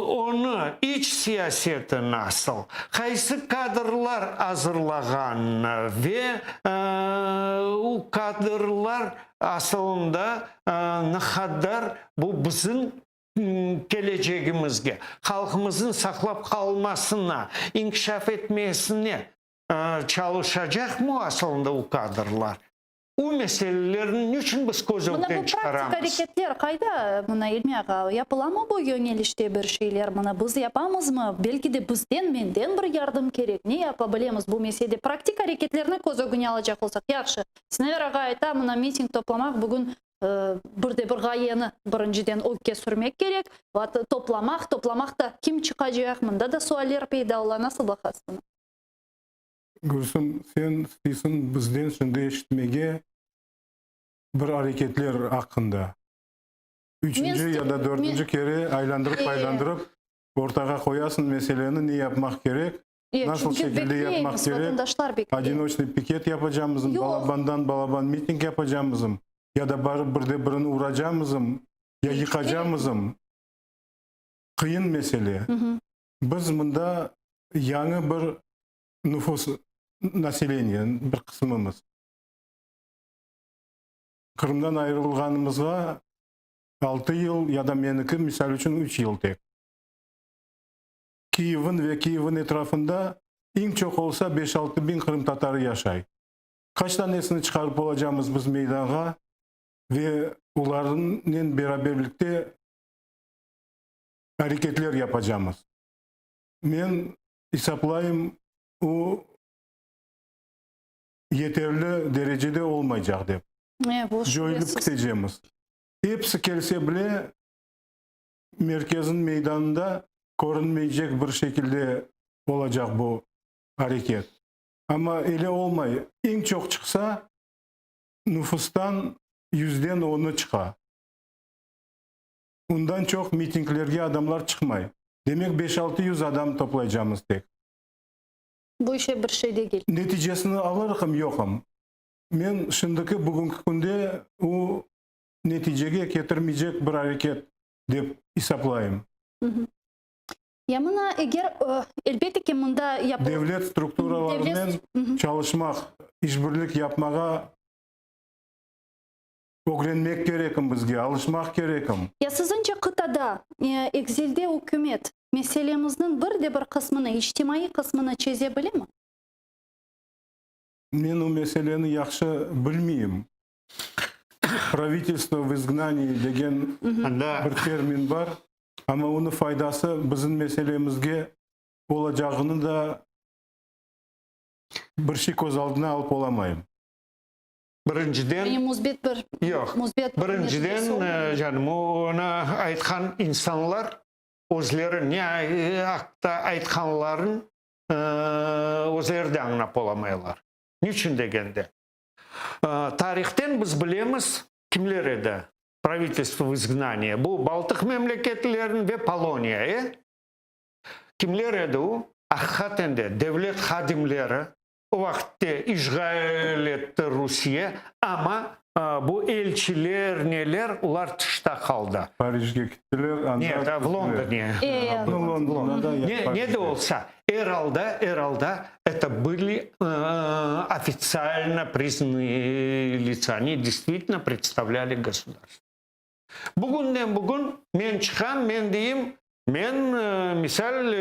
Onı, iç siyaseti nasıl, qaysı kadrlar azırlağanını ve o kadrlar asılında ne qadar bu bizim kelecegimizge, halqımıznıñ saqlap qalmasına, inkişaf etmesine çalışacaqmı asılında o kadrlar? O meselelerni niçün biz köz Mına ögden bu praktik çıqaramız? areketler qayda, mına İlmi ağa, yapılamı bu yöñelişte bir şeyler, mına biz yapamızmı, belki de bizden, menden bir yardım kerek, ne yapa bilemiz bu meselede, praktik areketlerni köz ögüne alacaq olsaq, yahşı, Sinaver ağa ayta, mına miting toplamaq bugün bir de bir ğayeni birinciden ögge sürmek kerek, toplamaq, toplamaq da kim çıqacaq, mında da sualler peyda ola, nasıl baqasız buna? Gülsüm, sen isteysiñ bizden şimdi eşitmege bir areketler aqqında. Üçünci ya da dörtünci kere aylandırıp-aylandırıp ortağa qoyasıñ meseleni, ne yapmaq kerek, nasıl şekilde yapmaq kerek, odinoçnıy piket yapacamızm, balabandan balaban miting yapacamızm, ya da barıp bir de birini uracamızm, ya yıqacamızm. Qıyın mesele. Biz mında yañı bir nufus, naseleniye, bir qısmımız. Qırımdan ayırılğanımızğa altı yıl ya da meniki, misal içün, üç yıl tek. Kiyevin ve Kiyevin etrafında eñ çoq olsa beş-altı biñ qırımtatarı yaşay. Qaç tanesini çıqarıp olacamız biz meydanğa ve olarnen beraberlikte areketler yapacamız. Men esaplayım, o yeterli derecede olmaycaq dep. Coyulıp ketecemiz. Episi kelse bile, merkezniñ meydanında körünmeycek bir şekilde olacaq bu areket. Amma ele olmay. Eñ çoq çıqsa, nufustan yüzden onu çıqa. Undan çoq mitinglerge adamlar çıqmay. Demek, beş-altı yüz adam toplaycamız tek. Bu işe bir şey degil. Neticesini alırqım, yoqım. Men şimdiki, bugünki künde o neticege ketirmeycek bir areket dep isaplayım. Ya mına eger, elbette ki, mında yapıl. Devlet strukturalarınen çalışmaq, işbirlik yapmağa Ögrenmek kerekim bizge, alışmaq kerekim. Ya siziñce qıtada, ekzilde ükümet meselemizniñ bir de bir qısmını, içtimaiy qısmını çeze bilemi? Men o meseleni yahşı bilmeyim. Pravitelstvo v izgnaniyi degen bir termin bar, amma onıñ faydası bizim meselemizge olacağını da bir şey köz aldına alıp olamayım. Birinciden, Yani müsbet bir yoq, müsbet bir neticesi birinciden, olmadı. canım, onı aytqan insanlar özleri ne aqta aytqanların özleri de añlap olamaylar. Niçün degende, tarihten biz bilemiz, kimler edi pravitelstvo v izgnaniye, bu Baltıq memleketlerin ve Poloniya, e? Kimler edi o? Aqiqaten de devlet hadimleri, O vaqıtte işğal etti Rusiye, amma bu elçiler, neler, olar tışta qaldı. Parijge kittiler, anda. Ne, v Londone. Nu, Londonda da, Ne, ne de olsa, er alda, er alda, eto bıli ofitsialno priznannıye litsa, oni deystvitelno predstavlyali gosudarstvo. Bugünden bugün men çıqam, men deyim, men, misal,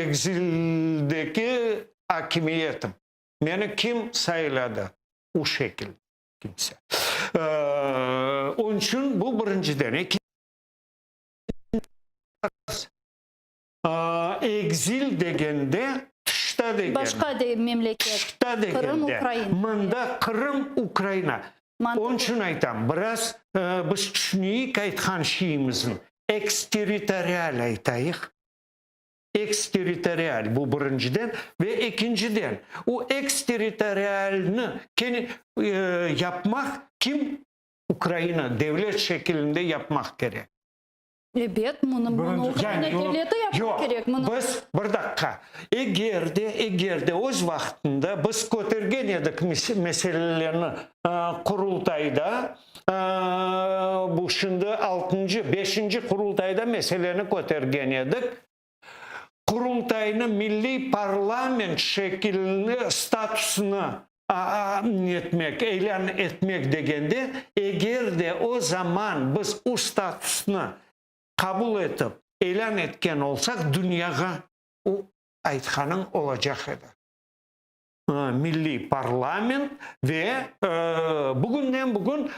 ekzildeki akimiyetim. Meni kim sayladı? U şekil kimse. Onıñ içün bu birinciden. Ekzil degende, tışta degende. Başqa de memleket. Tışta degende. Qırım, Ukraina. Mında Qırım, Ukraina. Onıñ içün aytam, biraz biz tüşüneyik aytqan şeyimizni. Eksterritorial aytayıq. Eksterritorial, bu birinciden. Ve ekinciden, o eksterritorialni kene yapmaq kim? Ukraina devlet şekilinde yapmaq kerek. Ebet, munı, munı Ukraina devleti yapmaq kerek. Yoq, biz, bir daqqa, eger de, eger de öz vaqtında biz kötergen edik meselelerni Qurultayda, bu şimdi altıncı, beşinci Qurultayda meseleni kötergen edik, Qurultaynı milliy parlament şekilini, statusını etmek, ilân etmek degende, eger de o zaman biz o statusnı qabul etip, ilân etken olsaq, dünyağa o aytqanıñ olacaq edi. Milliy parlament ve bugünden bugün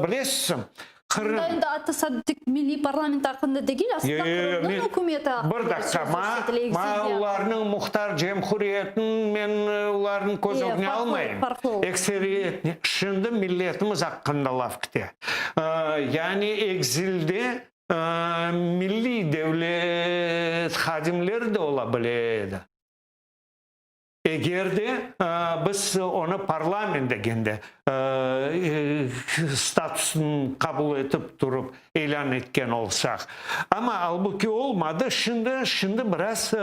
bilesizmi, Qırım. Bunda endi atta tek milliy parlament aqqında degil, aslında Qırımnıñ ükümeti aqqında Bir daqqa, söz yürsetile, ma, ma olarnıñ muhtar cemhuriyetini men olarnı köz ögüne almayım. Ekseriyet, şimdi milletimiz aqqında laf kete. Yani ekzilde milliy devlet hadimleri de ola bile edi. Eger de biz onı parlament degende statusını qabul etip turıp ilân etken olsaq. Amma albuki olmadı, şimdi, şimdi biraz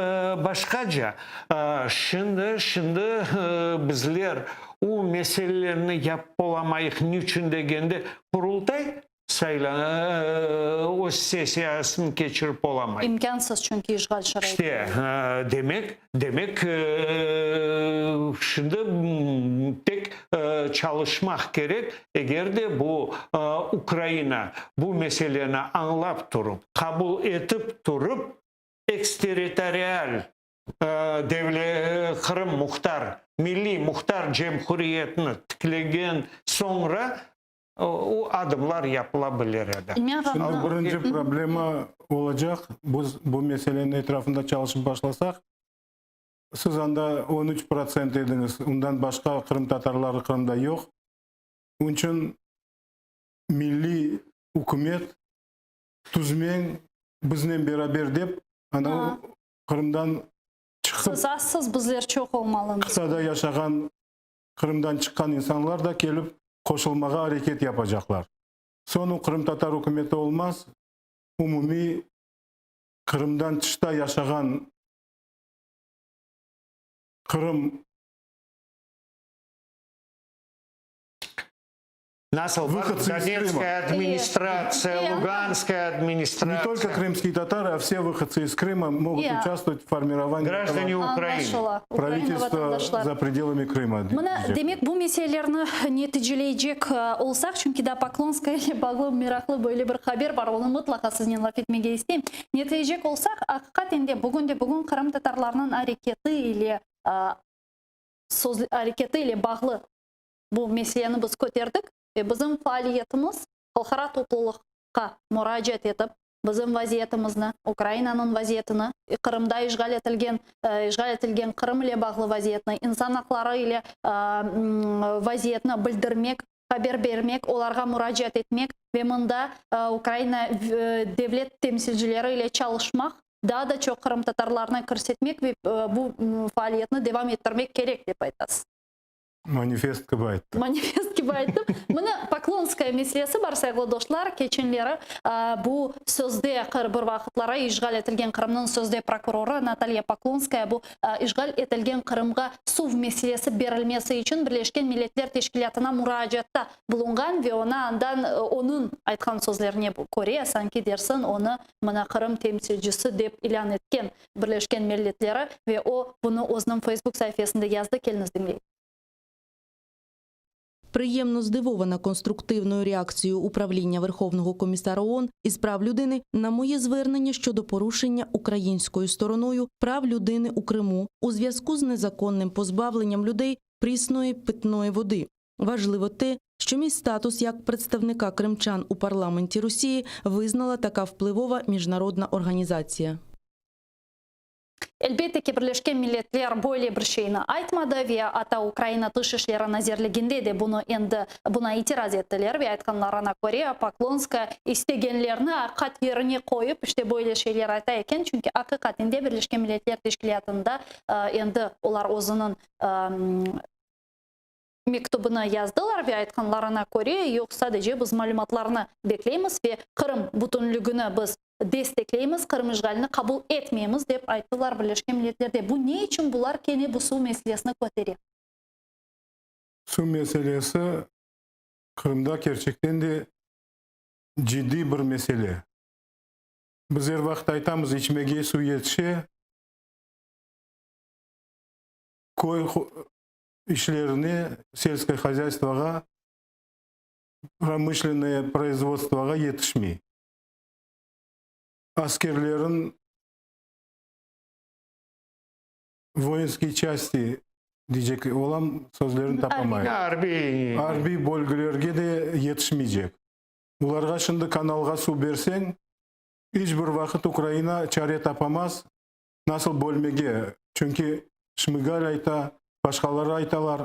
başqaca. Şimdi, şimdi bizler o meselelerni yapıp olamayıq, niçün degende, Qurultay Sayla, öz sessiyasını keçirip olamay. İmkânsız, çünki işğal şaraitinde. İşte, demek, demek, şimdi tek çalışmaq kerek, eger de bu Ukraina bu meseleni añlap turıp, qabul etip turıp, eksterritorial devle Qırım Muhtar Milliy Muhtar Cemhuriyetini tiklegen soñra, O adımlar yapıla bilir edi. Şimdi birinci problema olacaq, biz bu meseleniñ etrafında çalışıp başlasaq, siz anda 13% ediñiz, ondan başqa qırımtatarları Qırımda yoq. Onıñ içün milliy ükümet tüzmeñ biznen beraber dep, ana Qırımdan çıqıp. Siz azsız, bizler çoq olmalımız. Qıtada yaşağan Qırımdan çıqqan insanlar da kelip qoşulmağa areket yapacaqlar. Soñ o qırımtatar ükümeti olmaz, umumiy Qırımdan tışta yaşağan Qırım Nasıl bar Выходцы из Крыма. Donetskaya administratsiya, Luganskaya Не administratsiya. только крымские татары, а все выходцы из Крыма могут Ya. участвовать в формировании Граждане этого Украины. Añlaşıla. Ukraina правительства vatandaşları. за пределами Крыма. Mına, diyecek. demek, bu meselelerni neticeleycek olsaq, çünki daa Poklonskaya ile bağlı meraqlı böyle bir haber bar, onı mıtlaqa siznen laf etmege isteyim. Neticeleycek olsaq, aqiqaten de bugünde-bugün qırımtatarlarnıñ areketi ile, söz areketi ile bağlı Bu meseleni biz köterdik ve bizim faaliyetimiz halqara toplulıqqa muracaat etip, bizim vaziyetimizni, Ukrainanıñ vaziyetini, Qırımda işğal etilgen işğal etilgen Qırım ile bağlı vaziyetni, insan aqları ile vaziyetni bildirmek, haber bermek, olarğa muracaat etmek ve mında Ukraina devlet temsilcileri ile çalışmaq, daa da çoq qırımtatarlarnı kirsetmek ve bu faaliyetni devam ettirmek kerek, dep aytasız. Manifest kibi ayttı. Manifest kibi ayttım. Mına Poklonskaya meselesi bar, sayğılı dostlar. Keçenleri bu sözde bir vaqıtları işğal etilgen Qırımnıñ sözde prokurorı Natalya Poklonskaya bu işğal etilgen Qırımğa suv meselesi berilmesi içün Birleşken Milletler Teşkilâtına muracaatta bulunğan ve oña andan onıñ aytqan sözlerine köre, sanki dersin onı mına Qırım temsilcisi dep ilân etken. Birleşken Milletleri ve o, bunı özüniñ Facebook saifesinde yazdı, keliñiz diñleyik. Приємно здивована конструктивною реакцією Управління Верховного комісара ООН із прав людини на моє звернення щодо порушення українською стороною прав людини у Криму у зв'язку з незаконним позбавленням людей. прісної питної води. Важливо те, що мій статус як представника кримчан у парламенті Росії визнала така впливова міжнародна організація. Elbette ki, Birleşken Milletler böyle bir şeyni aytmadı ve atta Ukraina Tış işleri nazirliginde de bunı endi buna itiraz ettiler ve aytqanlarına köre, Poklonskaya istegenlerni aqiqat yerine qoyıp, işte böyle şeyler ayta eken, çünki aqiqaten de Birleşken Milletler Teşkilâtında endi olar özüniñ mektübini yazdılar ve aytqanlarına köre, yoq, sadece biz malümatlarnı bekleymiz ve Qırım bütünlügini biz destekleymiz, Qırım işğalini qabul etmeymiz, dep ayttılar Birleşken Milletlerde. Bu ne içün bular kene bu suv meselesini kötere? Suv meselesi Qırımda kerçekten de ciddiy bir mesele. Biz er vaqıt aytamız, içmege suv yetişe, köy işlerine, selskoye hozyaystvoğa, promışlennoye proizvodstvoğa yetişmey. Askerlerin voyenskiy çasti diycek olam, sözlerini tapamayım. Arbiy. Arbiy bölgelerge de yetişmeycek. Bularğa şimdi kanalğa suv berseñ, iç bir vaqıt Ukraina çare tapamaz, nasıl bölmege, çünki Şmıgal ayta, başqaları aytalar,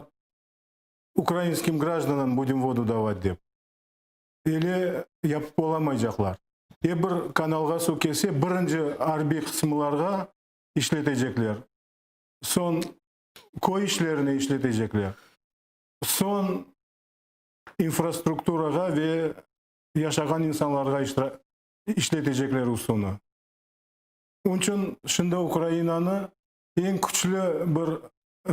ukrainskim grajdanam budem vodu davat dep. Ele yapıp olamaycaqlar. E bir kanalğa suv kelse, birinci arbiy qısımlarğa işletecekler, soñ köy işlerine işletecekler, soñ infrastrukturağa ve yaşağan insanlarğa işletecekler o suvnı. Onıñ içün şimdi Ukrainanı eñ küçlü bir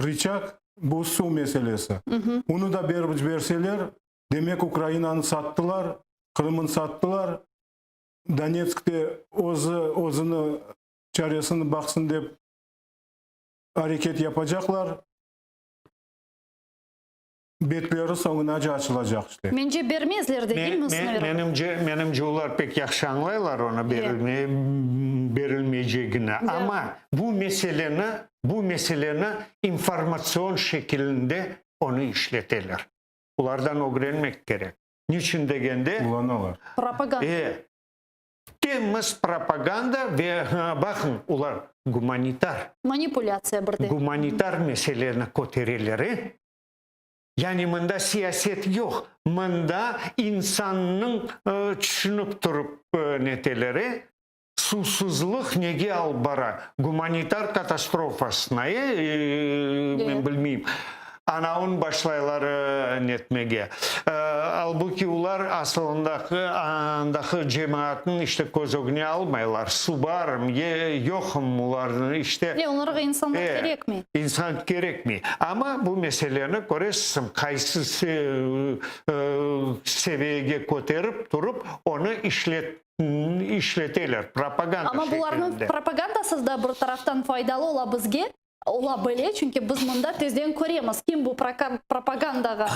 rıçag bu suv meselesi. Onı da berip berseler, demek Ukrainanı sattılar, Qırımnı sattılar, Donetskte özü özüni çaresini baqsın dep areket yapacaqlar. Betleri soñunace açılacaq işte. Mence, bermezler degilmi, Snover? Menimce, menimce olar pek yahşı añlaylar onı berilme, berilmeycegini. Amma bu meseleni, bu meseleni informatsion şekilinde onı işleteler. Olardan ögrenmek kerek. Niçün degende? Qullanalar. Propaganda. E, temiz propaganda ve, baqıñ, olar gumanitar. Manipulâtsiya bir de. Gumanitar meseleni kötereler, e. Yani mında siyaset yoq, mında insannıñ tüşünip turıp neteler, e. Suvsuzlıq nege alıp bara? Gumanitar katastrofasına, e, men bilmeyim. Anavın başlaylar netmege. Albuki olar asılındaqı, andaqı cemaatnıñ işte köz ögüne almaylar. Su barmı, yoqmı olarnıñ işte. E, olarğa insanlar kerekmey. İnsan kerekmey. Amma bu meseleni köresiñ, qaysı seviyege köterip turıp, onı işlet işleteler, propaganda Amma bularnıñ şekilinde. propagandası da bir taraftan faydalı ola bizge, ola bile, çünki biz mında tezden köremiz, kim bu propagandağa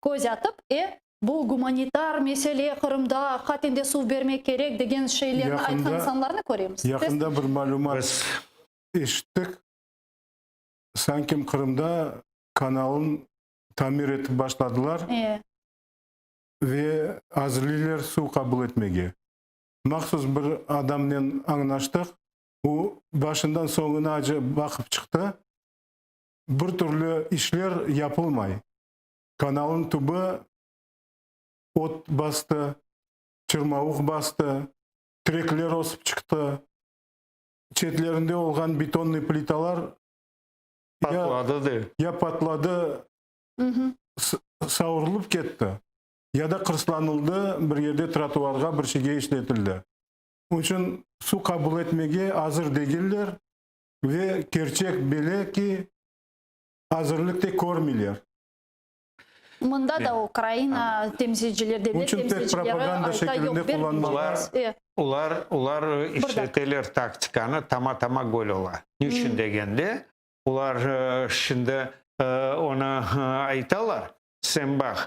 köz atıp, e, bu gumanitar mesele, Qırımda aqiqaten de suv bermek kerek degen şeylerni aytqan insanlarnı köremiz. Yaqında bir malümat Biz eşittik, sanki Qırımda kanalın tamir etip başladılar. E. Ve azirleyler suv qabul etmege. Mahsus bir adamnen añlaştıq, o, başından soñunace baqıp çıqtı, bir türlü işler yapılmay. Kanalnıñ tübü ot bastı, çırmavuq bastı, tirekler ösip çıqtı, çetlerinde olğan betonnıy plitalar ya Patladı de. ya patladı, savrulıp ketti ya da qırslanıldı, bir yerde trotuarğa, bir şeyge işletildi. Onıñ içün suv qabul etmege azır degiller ve kerçek bile ki, azırlıq te körmeyler. Mında da Ukraina temsilcileri, devlet Onıñ içün tek temsilcileri propaganda ayta, yoq, şekilinde qullanmalar. bermeycekmiz. Olar, olar işleteler taktikanı, tama-tama gol ola. Niçün degende, Olar şimdi onı aytalar, sen baq,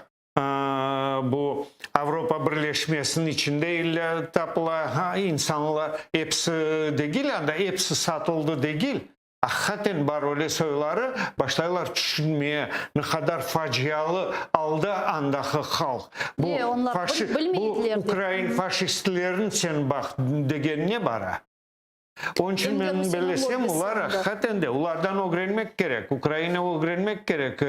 bu Avropa Birleşmesiniñ içinde illa tapıla insanlar, episi degil anda, episi satıldı degil. Aqiqaten bar öyle soyları, başlaylar tüşünmeye, ne qadar facialı alda andaqı halq. Bu, E, onlar faşi, bu bilmeydiler de. ukrain faşistlerin sen baq degenine bara. Onıñ içün Em de men Rusiyeniñ bellesem, lobbisi olar anda. aqiqaten de, olardan ögrenmek kerek, Ukraina ögrenmek kerek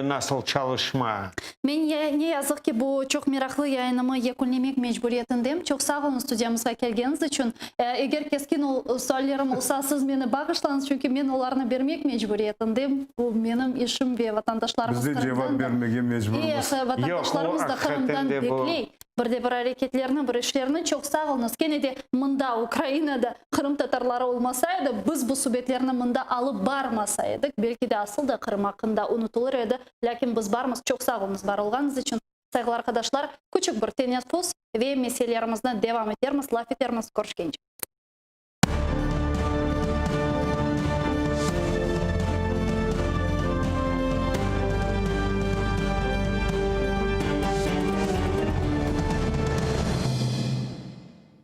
nasıl çalışma. Men ne yazıq ki, bu çoq meraqlı yayınımı yekünlemek mecburiyetindem. Çoq sağ oluñ studiyamızğa kelgeniñiz içün. Eger keskin suallerim olsa, siz meni bağışlañız, çünki men olarnı bermek mecburiyetindem. Bu menim işim ve vatandaşlarımız Biz de cevap Qırımdan da bermege mecburmız. Eh, vatandaşlarımız da Qırımdan bekley bir de bir areketlerni, bir işlerni. Çoq sağ oluñız. Kene de mında, Ukrainada qırımtatarları olmasaydı, biz bu subetlerni mında alıp barmasa edik, belki de asıl da Qırım aqqında unutılır edi. Lâkin biz barmız. Çoq sağ oluñız bar olğanıñız içün. Sayğılı arqadaşlar, küçük bir teneffüs ve meselelerimizni devam etermiz, laf etermiz. Körüşkence.